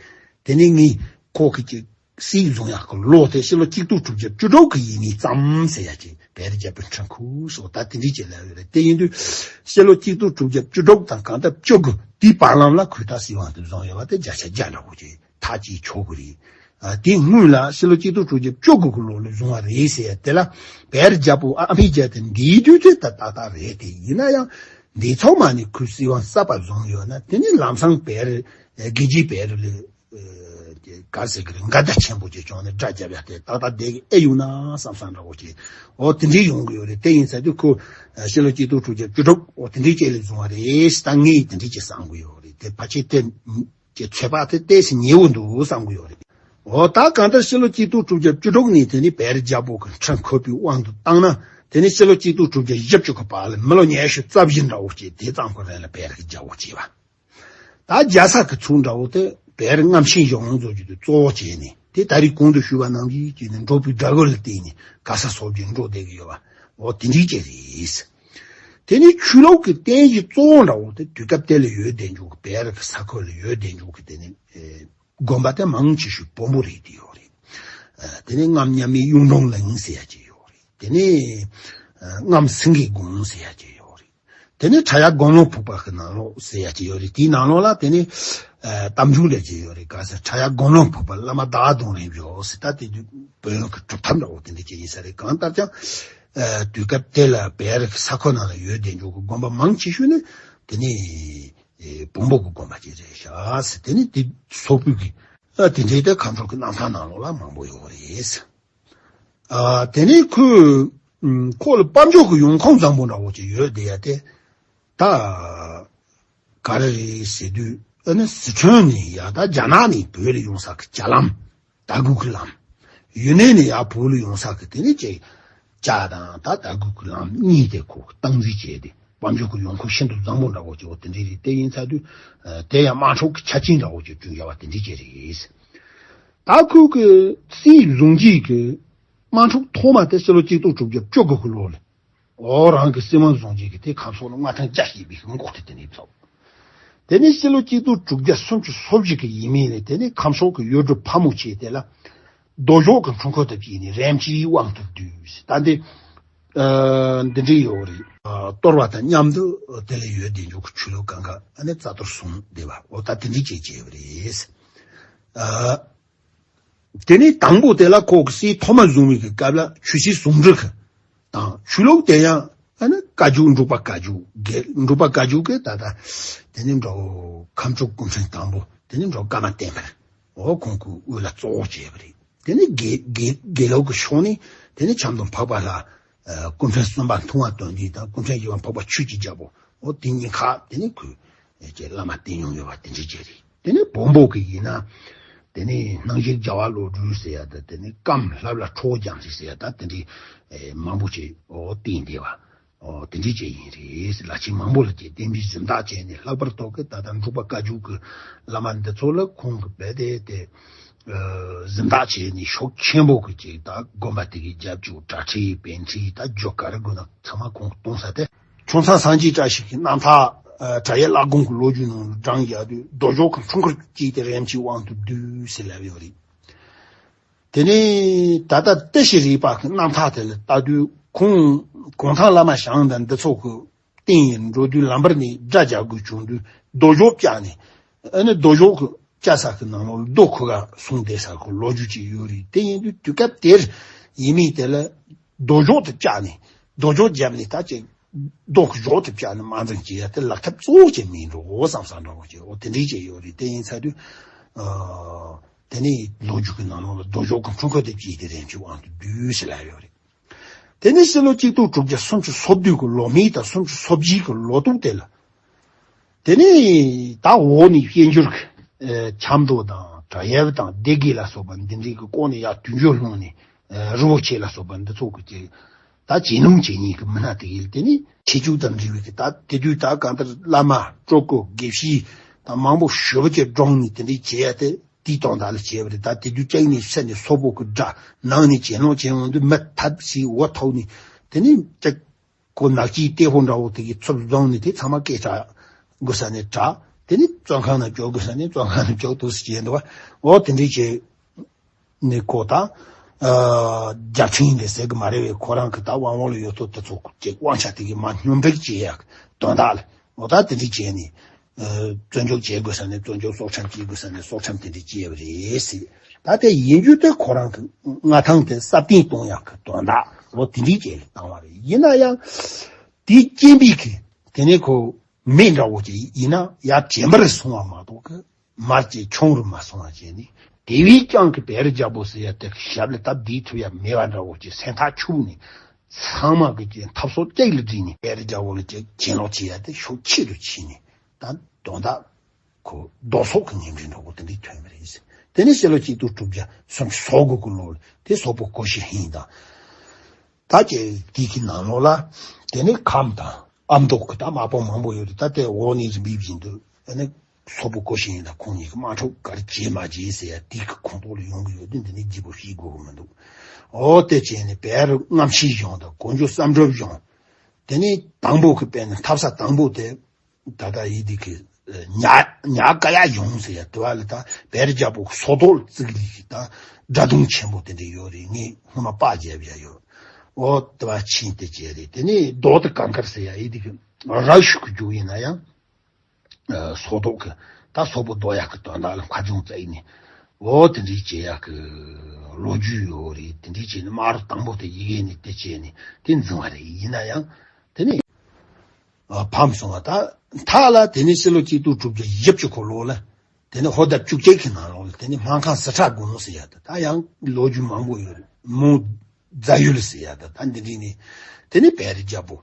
དེ་ནས་ངས་ཁོ་གི་ཅིག་སྲིད་བཟུང་ཡག་གི་ལོ་དེ་ཕྱི་ལོ་གཅིག་སྟོང་དྲུག་བརྒྱ་བཅུ་དྲུག་གི་ཡས་མས་ཙམ་ཟེར་ཡ་ཅིག་བལ་རི་རྒྱལ་པོའི་འཕྲིན་ཁུག་སོགས་ད་དེ་འདྲའི་ཅིག་ལབ་ཡོད་རེད། དེ་ཡིན་དུས་ཕྱི་ལོ་གཅིག་སྟོང་དྲུག་བརྒྱ་བཅུ་དྲུག་དང་གང་ལྟར་བཅུ་དགུ་དེའི་བར་ལམ་ལ་ཁོས་ད་སྲིད་དབང་དེ་བཟུང་ཡོད་པ་དེ་བརྒྱ་ཆ་བརྒྱ་འདྲ་བོ་ཅིག་ཐག་བཅད་ཆོག་གི་རེད། ཨ། དེའི་སྔོན་ལ་ཕྱི་ལོ་གཅིག་སྟོང་དྲུག་བརྒྱ་བཅུ་དགུ་གི་ལོ་ལ་བཟུང་བ་རེད་ཟེར་ཡ་དེ་ལ། བལ་རི་རྒྱལ་པོ་ཨ་འཕེལ་རྒྱལ་དེ་འདས་དུས་དེ་ད་ཏག་ཏག་རེད་དེ། ཡིན་ན་ཡང་འདས་ཚང་མ་ནས་ཁོས་སྲིད་དབང་གསར་པ་བཟུང་ཡོད་ན། དེ་ནས་ལམ་སང་བལ་རི། ཨ། རྒྱལ་རྒྱུད་བལ་རི་ལ། ཨ། ག་ཟེར་གི་རེད། འགལ་ཟླ་ཆེན་པོ་ཅིག་བྱུང་ནས་དགྲ་བརྒྱབ་ཡ་དེ་ཏག་ཏག་བསྡད་ཀྱི་ཨེ་ཡོང་ན་བསམ་བསམ་འདྲ་བོ་ཅིག་འོ་དེ་འདྲའི་ཡོང་གི་ཡོད་རེད། དེ་ཡིན་ཚར་དུས་ཁོ། ཨ། ཕྱི་ལོ་གཅིག་སྟོང་དྲུག་བརྒྱ་བཅུ་དྲུག་འོ་དེ་འདྲའི་ཅིག་ལ་བཟུང་བ་རེད། ད་ངས་དེ་འདྲའི་ཅིག་བསམ་གི་ཡོད་རེད། དེ་ཕལ་ཆེར་དེ་ཀྱི་ཚོད་དཔག་དེ་ཏོག་ཙམ་ཉེ་བོ་འདུག་བསམ་གི་ཡོད་རེད། འོ་ད་གང་ལྟར་ཕྱི་ལོ་གཅིག་སྟོང་དྲུག་བརྒྱ་བཅུ་དྲུག་ནས་དེ་ནས་བལ་རི་རྒྱལ་པོ་གི་འཕྲིན་ཁུག་པའི་དབང་དུ་བཏང་ན། དེ་ནས་ཕྱི་ལོ་གཅིག་སྟོང་དྲུག་བརྒྱ་བཞི་བཅུ་གི་བར་ལ་མི་ལོ་ཉི་ཤུ་རྩ་བཞི་འདྲ་བོ་ཅིག་དེ་ཙམ་གི་རིང་ལ་བལ་རི་གི་རྒྱལ་པོ་བྱས་པ། ད་རྒྱལ་ས་གི་ཚུལ་འདྲ་བོ་དེ་བལ་རི་རྔམ་ཆེན་གཞུང་ལུགས་ཀྱི་གཙོ་བོ་བྱས་ནས། དེ་ད་རེས་གོང་དུ་ཞུས་པ་ནང་བཞིན་བྱས་ནས་འབྲོག་པའི་དགྲ་བོ་ལ་བརྟེན་ནས་ག་ས་སོ་བརྒྱད་འགྲོ་བསྡད་ཀྱི་ཡོད་པ། འོ་དེ་འདྲའི་ཅིག་རེད། དེ་ནས་ཆོས་ལུགས་ཀྱི་རྟེན་གཞི་གཙོ་བོ་འདྲ་བོ་དེ་དུས་སྐབས་དེ་ལ་ཡོད་བསྡད་འཇུག་གི། བལ་རི་གི་ས་ཁུལ་ལ་ཡོད་བསྡད་འཇུག་གི་དེ་ནས། ཨེ། དགོན་པ་དེ་མང་ཆེ་ཤོས་བོན་པོ་རེད་བསྡད་ཡོད་རེད། ཨ། དེ་ནས་རྔམ་མཉམ་མེད་གཡུང་དྲུང་གླིང་ཟེར་ཡ་ཅིག་ཡོད་རེད། དེ་ནས། ཨ། རྔམ་སེང་གེ་དགོན་ཟེར་ཡ་ཅིག་ཡོད་རེད། དེ་ནས་ཁྲ་ཡག་དགོན་ལུང་ཕུག་པ་གི་ནང་ལོགས་ཟེར་ཡ་ཅིག་ཡོད་རེད། དེའི་ནང་ལོགས་ལ་དེ་ནས། ཨ། གཏམ་རྒྱུད་འདྲ་ཅིག་ཡོད་རེད། ག་ཟེར། ཁྲ་ཡག་དགོན་ལུང་ཕུག་པ་བླ་མ་ཟླ་བ་གདོང་རིན་པོ་ཟེར། ད་དེ་དུས་བོན་གྱི་གྲུབ་མཐའ་འདྲ་བོ་དེ་འདྲ་ཅིག་ཡིན་ས་རེད། གང་ལྟར་ཀྱང་། ཨ། དུས་སྐབས་དེ་ལ་བལ་རི་གི་ས་ཁུལ་ནང་ལ་ཡོད་བསྡད་འཇུག་གི་དགོན་པ་མང་ཆེ་ཤོས་ནི་དེ་ནས། ཨེ། བོན་པོ་གི་དགོན་པ་ཅིག་རེད་ཤག་ཟེར། དེ་ནི་དེ་སོག་པོའི་གི། ཨ། དེ་འདྲའི་དེ་ཁམས་ཕྱོགས་ཀྱི་རྣམ་ཐར་ནང་ལོགས་ལ་མང་པོ་ཡོད་རེད། ཨ། དེ་ནས་ཁོས། ཨུམ། ཁོ་ལ་དཔལ་འབྱོར་གྱི་ཡོང་ཁུངས་བཟང་པོ་འདྲ་བོ་ཅིག་ཡོད་བསྡད་ཡ་དེ། ད་ག་རེ་རེད་ཟེར་དུས། ཨ་ནི་སི་ཁྲོན་ནས་ཡ་ད་རྒྱ་ནག་ནས་བོད་ལ་ཡོང་ས་གི་ཇ་ལམ། དར་གོས་ཀྱི་ལམ། ཡུན་ནན་ནས་ཡར་བོད་ལ་ཡོང་ས་གི་དེ་ནས་ཅིག་ཇ་དང་ད་དར་གོས་ཀྱི་ལམ་གཉིས་དེ་ཁོ་སྟངས་འཛིན་བྱས་ཏེ། དཔལ་འབྱོར་གྱི་ཡོང་ཁུངས་ཤིན་ཏུ་བཟང་པོ་འདྲ་བོ་ཅིག་འོ་དེ་འདྲ་རེད། དེ་ཡིན་ཚར་དུས། ཨ། དེ་ཡང་དམག་འཁྲུག་གི་ཆ་རྐྱེན་འདྲ་བོ་ཅིག་བསྐྲུན་བཞག་པ་དེ་འདྲ་ཅིག་རེད། ད་ཁོ་གི་སྲིད་བཟུང་རྗེས་ཀྱི་དམག་འཁྲུག་ཐོག་མ་དེ་ཕྱི་ལོ་གཅིག་སྟོང་དྲུག་བརྒྱ་བཅུ་དགུ་གི་ལོ་ལ། འོ་རང་གི་སྲིད་དབང་བཟུང་རྗེས་ཀྱི་དེ་ཁམས་ཕྱོགས་ལ་མངའ་ཐང་རྒྱ་བསྐྱེད་པའི་འགོག་ཐེ་དེ་ནས་ཚོགས། དེ་ནས་ཕྱི་ལོ་གཅིག་སྟོང་དྲུག་བརྒྱ་སུམ་ཅུ་སོ་བཞི་གི་ཡས་མས་ལ་དེ་ནས་ཁམས་ཕྱོགས་ཀྱི་ཡུལ་གྲུ་ཕལ་མོ་ཆེ་དེ་ལ་རྡོ་ཞོག་གི་འཁྲུངས་སྐར་དུ་བརྩིས་ནས་རིམ་གྱིས་དབང་དུ་བསྡུས། ད་འདི་ ཨ་འདི་འདྲའི་ཡོད་རེད། ཨ་གཏོར་བ་དང་མཉམ་དུ་དེ་ལ་ཡོད་བསྡད་འཇོག་གི་ཆོས་ལུགས་གང་ག་ཨ་ནི་རྩ་གཏོར་སོང་བསྡད་པ། འོ་ད་དེ་འདྲའི་བྱས་བྱས་པ་རེད། ཨ་དེ་ནས་དང་པོ་དེ་ལ་ཁོ་གི་སྲས་ཐོག་མ་བཟུང་བའི་གི་སྐབས་ལ་ཆོས་སྲིད་ཟུང་འབྲེལ་གི་དང་ཆོས་ལུགས་དེ་ཡང་ཨ་ནི་བཀའ་བརྒྱུད་འབྲུག་པ་བཀའ་བརྒྱུད་དགེ་འབྲུག་པ་བཀའ་བརྒྱུད་གི་ད་ལྟ་དེ་ནས་འགྲོ་ཁམས་ཕྱོགས་སྐུ་ཕྲེང་དང་པོ་དེ་ནས་འགྲོ་ཀརྨ་བསྟན་འཕེལ། འོ་ཁོང་གི་དབུ་ལ་གཙོ་བོ་བྱས་པ་རེད། དེ་ནས་དགེ་དགེ་དགེ་ལུགས་ཀྱི་ཕྱོགས་ནས་དེ་ནས་ཆབ་མདོ་འཕགས་པ་ལྷ། ཨ་སྐུ་ཕྲེང་གསུམ་པ་མཐོང་བ་དོན་འདུས་དང་སྐུ་ཕྲེང་བཞི་པ་འཕགས་པ་ཆོས་ཀྱི་རྒྱལ་པོ། འོ་དེ་གཉིས་ཁག་དེ་ནས་ཁོས་ཀྱི་བླ་མ་བསྟེན་མྱོང་ཡོད་པ་དེ་འདྲ་ཅིག་རེད། དེ་ནས་བོན་པོ་གི་ཡིན་ན་དེ་ནས་སྣང་བཞེར་རྒྱལ་བ་བློ་གྲོས་ཟེར་ཡ་ད་དེ་ནས་ཀམ་ལྷ་བླ་ཁྲོ་བོ་རྒྱལ་མཚན་ཟེར་ཡ་ད་དེ་འདྲའི་ཨེ་མང་པོ་ཅིག་འོ་བསྟེན་བསྡད་པ། ཨོ་དེ་འདྲའི་ཅིག་ཡིན་རེད། ལ་ཆེན་མང་པོ་ལ་ཅིག་བསྟན་པའི་གཟེངས་རྟགས་བྱས་ནས་ལྷག་པར་དུ་གི་ད་ལྟ་འབྲུག་པ་བཀའ་བརྒྱུད་ཀྱི་བླ་མ་འདི་ཚོ་ལ་ཁོང་གི་རྦད་དེ་དེ་ཨ་གཟེངས་རྟགས་བྱས་ནས་ཤུགས་ཆེན་པོ་གི་ཅིག་ད་དགོན་པ་དེ་གའི་རྒྱབ་ལྗོངས་གྲྭ་ཁྲིད་པཎ་ཁྲིད་ད་རྒྱུ་ག་རེ་དགོས་ན་ཚང་མ་ཁོང་གིས་གཏོང་ས་དེ། ཁྱུང་ཚང་སངས་རྒྱས་བཀྲ་ཤིས་ཀྱི་རྣམ་ཐར་ཨ་བྲག་གཡབ་བླ་དགོན་གྱི་ལོ་རྒྱུས་ནང་ལ་བགྲངས་བཞག་དུས་རྡོ་སྦྱོར་གྱི་འཁྲུལ་འཁོར་གྱིས་དེ་རིམ་གྱིས་དབང་དུ་བསྡུས་ཟེར་ལབ་ཡོད་རེད། དེ་ནས་ད་ལྟ་ཏི་ཤྲི་རས་པ་གི་རྣམ་ཐར་དེ་ལ་ལྟ་དུས་ཁོང་གུང་ཐང་བླ་མ་ཞང་དང་འདི་ཚོ་གི་སྟེང་ཡིན་འགྲོ་དུས་ལམ་བར་ནས་དགྲ་རྒྱག་དགོས་བྱུང་དུས་རྡོ་སྦྱོར་བཅག་ནས་ཨ་ནི་རྡོ་སྦྱོར་གི་བཅག་ས་གི་ནང་ལོགས་རྡོ་ཁུ་ག་སོང་བསྡད་ས་གི་ལོ་རྒྱུས་ཅིག་ཡོད་རེད། དེ་ཡིན་དུས་དུས་སྐབས་དེར་ཡིན་མིན་དེ་ལ་རྡོ་སྦྱོར་དེ་བཅག་ནས་རྡོ་སྦྱོར་བརྒྱབ་ནས་ད་ཅིག་རྡོ་གི་སྦྱོར་དེ་བཅག་ནས་དམར་འཛིང་བྱེད་ཡ་དེ་ལག་ཐབས་གཙོ་བོ་ཅིག་མིན་འགྲོ་འོ་བསམ་བསམ་འདྲ་བོ་ཅིག་འོ་དེ་འདྲའི་ཅིག་ཡོད་རེད། དེ་ཡིན་ཚར་དུས་ཨ་དེ་ནས་ལོ་རྒྱུས་ཀྱི་ནང་ལོགས་ལ་རྡོ་སྦྱོར་གྱི་འཁྲུལ་འཁོར་དེ་བཅས་ཏེ་རིམ་གྱིས་དབང་དུ་བསྡུས་ཟེར་ལབ་ཡོད་རེད། དེ་ནས་ཕྱི་ལོ་གཅིག་སྟོང་དྲུག་བརྒྱ་སུམ་ཅུ་སོ་བདུན་གྱི་ལོ་སྨད་དང་སུམ་ཅུ་སོ་བཞི་གི་ལོ་ཏོག་དེ་ལ། དེ་ནས་ད་འོག་ནས་བཤད་འགྱུར་གྱི་ཨེ་ཆབ་མདོ་དང་བྲག་གཡབ་དང་སྡེ་དགེ་ལ་སོགས་པ་འདི་འདྲའི་གི་སྐོར་ནས་ཡར་དུས་འགྱུར་སློང་ནས་ཨེ་རི་བོ་ཆེ་ལ་སོགས་པ་འདི་ཚོ་གི་ཅིག་ད་ཇེ་ནུང་ཇེ་ཉེ་གི་མི་སྣ་དེ་ཡིན། དེ་ནས་ཁྱད་ཆོས་དང་འབྲེལ་བའི་གི་ད་དེ་དུས་ད་གང་ལྟར་བླ་མ་སྤྲུལ་སྐུ་དགེ་བཤེས་དང་མང་པོ་ཞེ་པོ་ཅིག་བགྲངས་ནས་དེ་འདྲའི་བྱེད་ཡ་དེ། དེའི་དོན་དག་ལ་བྱས་པ་རེད། ད་དེ་དུས་ཅིག་ནས་ཕྱི་ནས་སོག་པོ་གི་དགྲ་ནང་ནས་གྱེན་ལོག་བྱས་ཡོང་དུས་མི་ཐབས་ཟད་འོ་ཐོག་ནས་དེ་ནས་ཅིག་ཁོ་ནག་ཅིག་ཏེ་ཧོ་འདྲ་བོ་དེ་གི་ཚུར་བཟུང་ནས་དེ་ཚང་མ་སྐད་གྲགས་དགོས་ས་ནས་གྲགས། དེ་ནས་བཙོན་ཁང་ནང་བཅུག་དགོས་ས་ནས་བཙོན་ཁང་ནང་བཅུག་འདུག་ཟེར་གྱི་འདུག་བ། འོ་དེ་འདྲས་བྱས་ནས་ཁོ་ད་ཨ་རྒྱལ་ཕྲན་ལས་ཟེར་གི་མ་རེད་བས། ཁོ་རང་གི་ད་དབང་བོ་ལ་ཡོད་དོ་དེ་ཚོ་ཅིག་དབང་ཆ་དེ་གི་མ་སྙོམས་སྒྲིག་བྱེད་ཡག་དོན་དག་ལ་འོ་ད་དེ་འདྲས་བྱས་ནས། བཙོན་འཇུག་བྱེད་དགོས་ས་ནས་བཙོན་འཇུག། སྲོག་ཁྲིམས་བཅད་དགོས་ས་ནས་སྲོག་ཁྲིམས་དེ་འདྲ་བཅད་པ་རེད་ཟེར། ད་དེ་ཡིན་རྒྱུ་དེ་ཁོ་རང་གི་མངའ་ཐང་དེ་སྲ་བརྟན་གཏོང་ཡག་གི་དོན་དག་ལོ་དེ་འདྲའི་རྗེས་ལ་བཏང་བ་རེད། ཡིན་ན་ཡང་དེའི་རྐྱེན་པས་གི་དེ་ནས་ཁོ་མི་འདྲ་བོ་ཅིག་ཡིན་ན་ཡར་བྱེ་འབར་སོང་བ་མ་གཏོགས་གི་མར་ཅིག་ཆུང་རུ་མ་སོང་བ་བྱས་ནས། དེ་བས་ཀྱང་གི་བེ་རི་རྒྱལ་པོ་ཟེར་ཡ་དེ་གི་ཞབས་ལ་སྟབས་བདེ་ཐུབ་ཡ་མེད་པ་འདྲ་བོ་ཅིག་སེམས་ཐག་ཆོད་ནས་ཚང་མ་གི་ཅིག་འཐབ་སོ་གཅིག་ལ་བསྒྲིལ་ནས་བེ་རི་རྒྱལ་པོ་ལ་ཅིག་གྱེན་ལོག་བྱེད་ཡ་དེ་ཤུགས་ཆེ་རུ་ཕྱིན་ནས། ད་དོན་དག་ཁོ་ལྡོག་ཕྱོགས་ཀྱི་ངན་འབྲས་འདྲ་བོ་དེ་འདྲའི་ཐོན་པ་རེད། དེ་ནས་ཕྱི་ལོ་གཅིག་སྟོང་དྲུག་བརྒྱ་སུམ་ཅུ་སོ་དགུ་གི་ལོ་ལ་དེ་སོག་པོ་གོ་ཤྲི་ཧིན་དང་། ད་ཀྱེ་དེ་གི་ནང་ལོགས་ལ་དེ་ནས་ཁམས་དང་ཨ་མདོ་གི་ད་དམག་དཔུང་མང་པོ་ཡོད་རེད། ད་དེ་འོག་ནས་རིམ་པས་བཞིན་དུ་ཨ་ནི་སོག་པོ་གོ་ཤྲི་ཧིན་དང་ཁོང་གཉིས་ཀྱི་དམག་འཁྲུག་ག་རེ་བྱས་མ་བྱས་ཟེར་ཡ་དེ་གི་ཁོངས་གཏོགས་ལ་ཡོང་གི་ཡོད་དུས་འདི་ནས་རྒྱས་པོ་བཤད་དགོས་གི་མི་འདུག་འོ་དེ་བྱས་ནས་བལ་རི་རྔམ་ཤིང་གཞུང་དང་གོ་འཇོ་བསམ་གྲུབ་གཞུང་། དེ་ནས་དང་པོ་གི་དཔེར་ན་འཐབ་ས་དང་པོ་དེ། ད་ལྟ་ཡི་དེ་གི་ཉ་ཉ་ཀ་ཡ་གཞུང་ཟེར་ཡ་དེ་བ་ལ་ད་བེ་རི་རྒྱལ་པོ་སོ་ཏོག་བཙུགས་ལི་ཞིག་ད་དགྲ་གདོང་ཆེན་པོ་དེ་འདྲ་ཡོད་རེད། ངས་སྔོན་མ་པར་བརྒྱབ་ཡ་ཡོད། འོ་དེ་བ་ཕྱིན་དེ་བྱས་རེད། དེ་ནས་རྡོ་དེ་གང་དཀར་ཟེར་ཡ་ཡི་དེ་གི་ར་ཤུ་གི་རྒྱུག་ཡིན་ན་ཡང་སོ་ཏོག་གི་ད་སོག་པོ་རྡོ་ཡག་གི་དོན་དག་ལ་མཁར་རྫོང་བཙུགས་ནས་འོ་དེ་འདྲའི་བྱེད་ཡག་གི་ལོ་རྒྱུས་ཡོད་རེད། དེ་འདྲའི་བྱས་ནས་དམག་རོགས་དང་པོ་དེ་ཡི་གེ་ནས་དེ་བྱས་ནས་དེ་འཛིང་བ་རེད། ཡིན་ན་ཡང་དེ་ནས། ཨ་ཕམ་སོང་བ་དང་མཐའ་ལ་དེ་ནས་ཕྱི་ལོ་གཅིག་སྟོང་དྲུག་བརྒྱ་བཞི་བཅུ་གོ་ལོ་ལ་དེ་ནས་ཧོར་ཟླ་བཅུ་གཅིག་གི་ནང་ལོགས་ལ་དེ་ནས་སྨར་ཁམས་ཟི་ཁྲ་དགོན་ཟེར་ཡ་ད་ད་ཡང་ལོ་རྒྱུས་མང་པོ་ཡོད་རེད། མོ་རྫ་ཡུལ་ཟེར་ཡ་ད་ད་འདི་འདྲ་ནས་དེ་ནས་བལ་རི་རྒྱལ་པོ་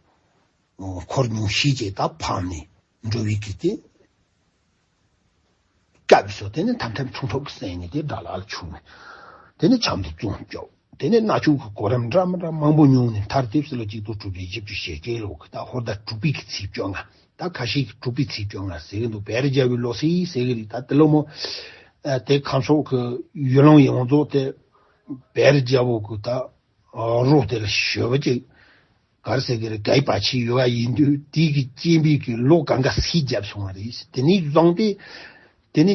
འཁོར་ཉུང་ཤས་ཀྱིས་ད་ཕམ་ནས་འགྲོ་བའི་གི་དེ། སྐབས་སུ་དེ་ནི་ཐམ་ཐམ་ཆུང་ཐོག་གི་སེང་ནི་དེ་དགྲ་ལག་ལ་ཆུག་ནས། དེ་ནི་ཆབ་མདོ་བཙོན་བཅུག་དེ་ནི་མནའ་ཆུ་གི་གོ་རིམ་འདྲ་མི་འདྲ་མང་པོ་མྱོང་ནས་མཐར་དེབ་སི་ལོ་གཅིག་སྟོང་དྲུག་བརྒྱ་བཞི་བཅུ་ཞེ་བརྒྱད་ལོ་གི་ད་ཧོར་ཟླ་དྲུག་པའི་གི་ཚེས་བཅོ་ལྔ། ད་ཁ་ཤས་ཀྱིས་དྲུག་པའི་ཚེས་བཅོ་ལྔ་ཟེར་གི་འདུག་བལ་རི་རྒྱལ་པོའི་ལོ་སི་ཟེར་གི་རེད། ད་དེ་ལོ་མོ་ཨ་དེ་ཁམས་ཕྱོགས་ཀྱི་ཡུལ་ལུང་ཡོངས་རྫོགས་དེ་བལ་རི་རྒྱལ་པོ་གི་ད་རོ་དེ་ལ་ཞོལ་བ་ཅིག་ག་རེ་ཟེར་གི་རེད། གའི་པ་ཆི་ཡོད་པ་ཡིན་དུས་དེའི་གི་རྐྱེན་པས་གི་ལོ་གང་ག་སི་བརྒྱབ་སོང་བ་རེད། དེ་ནས་བཟུང་སྟེ་དེ་ནི་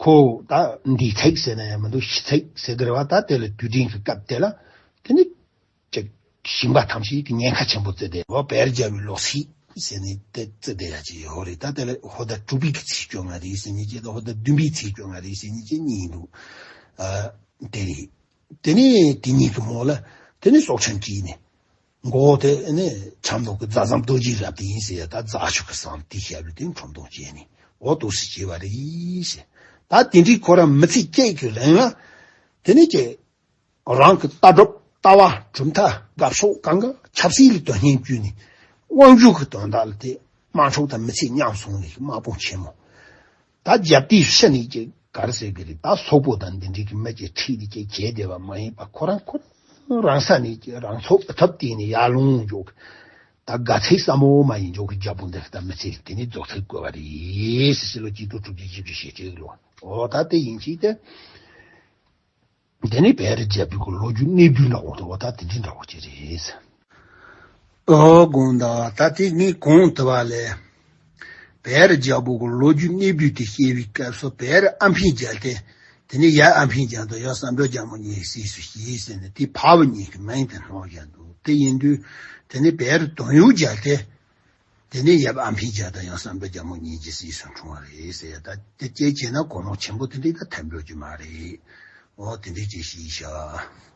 ཁོ་ད་འདི་ཚིག་ཟེར་ན་ཡང་མི་འདུག་ཤི་ཚིག་ཟེར་གི་རེད་བ། ད་དེ་ལ་དུས་དྲན་གི་སྐབས་དེ་ལ་དེ་ནི་ཅིག་ ཞིང་པ་ཐམས་ཅད་ཀྱི་ཉེན་ཁ་ཆེན་པོ་བརྩི་སྟེ་འོ་བེར་རྒྱབ་པའི་ལོ་ཚིགས་ཟེར་ནས་དེ་བརྩི་བསྡད་ཡ་ཅིག་ཡོད་རེད། ད་དེ་ལ་ཧོ་ད་དྲུག་པའི་གི་ཚེས་བཅོ་ལྔ་རེད་ཟེར་མཁན་ཅིག་དང་ཧོ་ད་བདུན་པའི་ཚེས་བཅོ་ལྔ་རེད་ཟེར་མཁན་ཅིག་གཉིས་འདུག་ཨ། དེ་རེད། དེ་ནས་དེ་གཉིས་ཀྱི་མོ་ལ་དེ་ནས་སྲོག་ཆགས་ཀྱིས་ནས། མགོ་དེ་ནི་ཁྲམ་ནོར་གྱི་རྫ་ཟམ་རྡོ་རྗེའི་རབ་དེ་ཡིན་ཟེར་ཡ། ད་རྫ་ཆུ་གི་ཟམ་དེ་བཤད་པའི་དེ་ཁྲོམ་སྡོང་བྱས་ནས་འོ་དོ་སི་བྱས་པ་རེད་ཟེར། ད་དེ་འདྲའི་ཁོ་རང་མི་ཚེ་སྐྱེལ་གྱི་རིང་ལ་དེ་ནི་ཀྱེ་རང་གི་ལྟ་གྲུབ་ལྟ་བ་གྲུབ་མཐའ་དགའ་ཕྱོགས་གང་ག་ཆབ་སྲིད་ལ་དོན་སྙིང་བསྐྱུར་ནས་དབང་སྒྱུར་གྱི་དོན་དག་ལ་དེ་དམག་འཁྲུག་དང་མི་ཚེ་མཉམ་སོང་ནས་དམག་དཔུང་ཆེན་མོ། ད་རྒྱབ་དེའི་ཕྱི་ནས་ཀྱི་ག་རེ་ཟེར་གི་རེད། ད་སོག་པོ་དང་འདི་འདྲའི་གི་མི་ཀྱི་ཁྲིད་དེ་ཀྱི་བྱས་བསྡད་པ་མ་ཡིན་པ་ཁོ་རང་ཁོ་རང་རང་ས་ནས་ཀྱི་རང་ཚོགས་ཨ་ཐབ་བསྟན་ནས་ཡར་ལོངས་འཇོག་ད་དགའ་ཚལ་ཟབ་མོ་མ་ཡིན་འཇོག་གི་རྒྱལ་པོ་འདི་ད་མི་ཚེ་དེ་ནི་རྫོགས་ཚར་དགོས་པ་རེད་ཟེར་ལོ་གཅིག་དྲུག་དྲུག་བརྒྱ་བཞི་བཅུ་ཞེ་གཅིག་ལོ། འོ་ད་དེ་ཡིན་ཅིག་དེ། འདི་ནི་བེ་རི་རྒྱལ་པོའི་གི་ལོ་རྒྱུས་གནས་བསྡུས་འདྲ་བོ་འདུག་འོ་ད་དེ་འདྲའི་འདྲ་བོ་ཅིག་རེད། ཨོ་དགོངས་དག་ད་དེ་ངས་གོང་དུ་བ་ལས། བེ་རི་རྒྱལ་པོ་གི་ལོ་རྒྱུས་གནས་བསྡུས་དེ་བཤད་པའི་སྐབས་སུ་བེ་རི་ཨ་འཕན་རྒྱལ་ཏེ། དེ་ནས་ཡབ་ཨ་འཕན་རྒྱལ་དང་ཡང་བསམ་གྲུབ་རྒྱལ་མོ་གཉིས་སྲིད་སུ་ཞིག་ཟེར་ནས་དེ་ཕ་བུ་གཉིས་ཀྱི་མིང་དེ་སྣོན་བཞག་འདུག་དེ་ཡིན་དུས་དེ་ནས་བེ་རི་དོན་ཡོད་རྒྱལ་ཏེ། དེ་ནས་ཡབ་ཨ་འཕན་རྒྱལ་དང་ཡང་བསམ་གྲུབ་རྒྱལ་མོ་གཉིས་ཀྱི་སྲིད་སུ་འཁྲུངས་པ་རེད་ཟེར། ད་དེ་སྐྱེས་བྱས་ན་གོ་ནོར་ཆེན་པོ་དེ་འདྲའི་ད་ཐེབས་འགྲོ་རྒྱུ་མ་རེད། འོ་དེ་འདྲའི་ཅིག་ཞིག་བཞག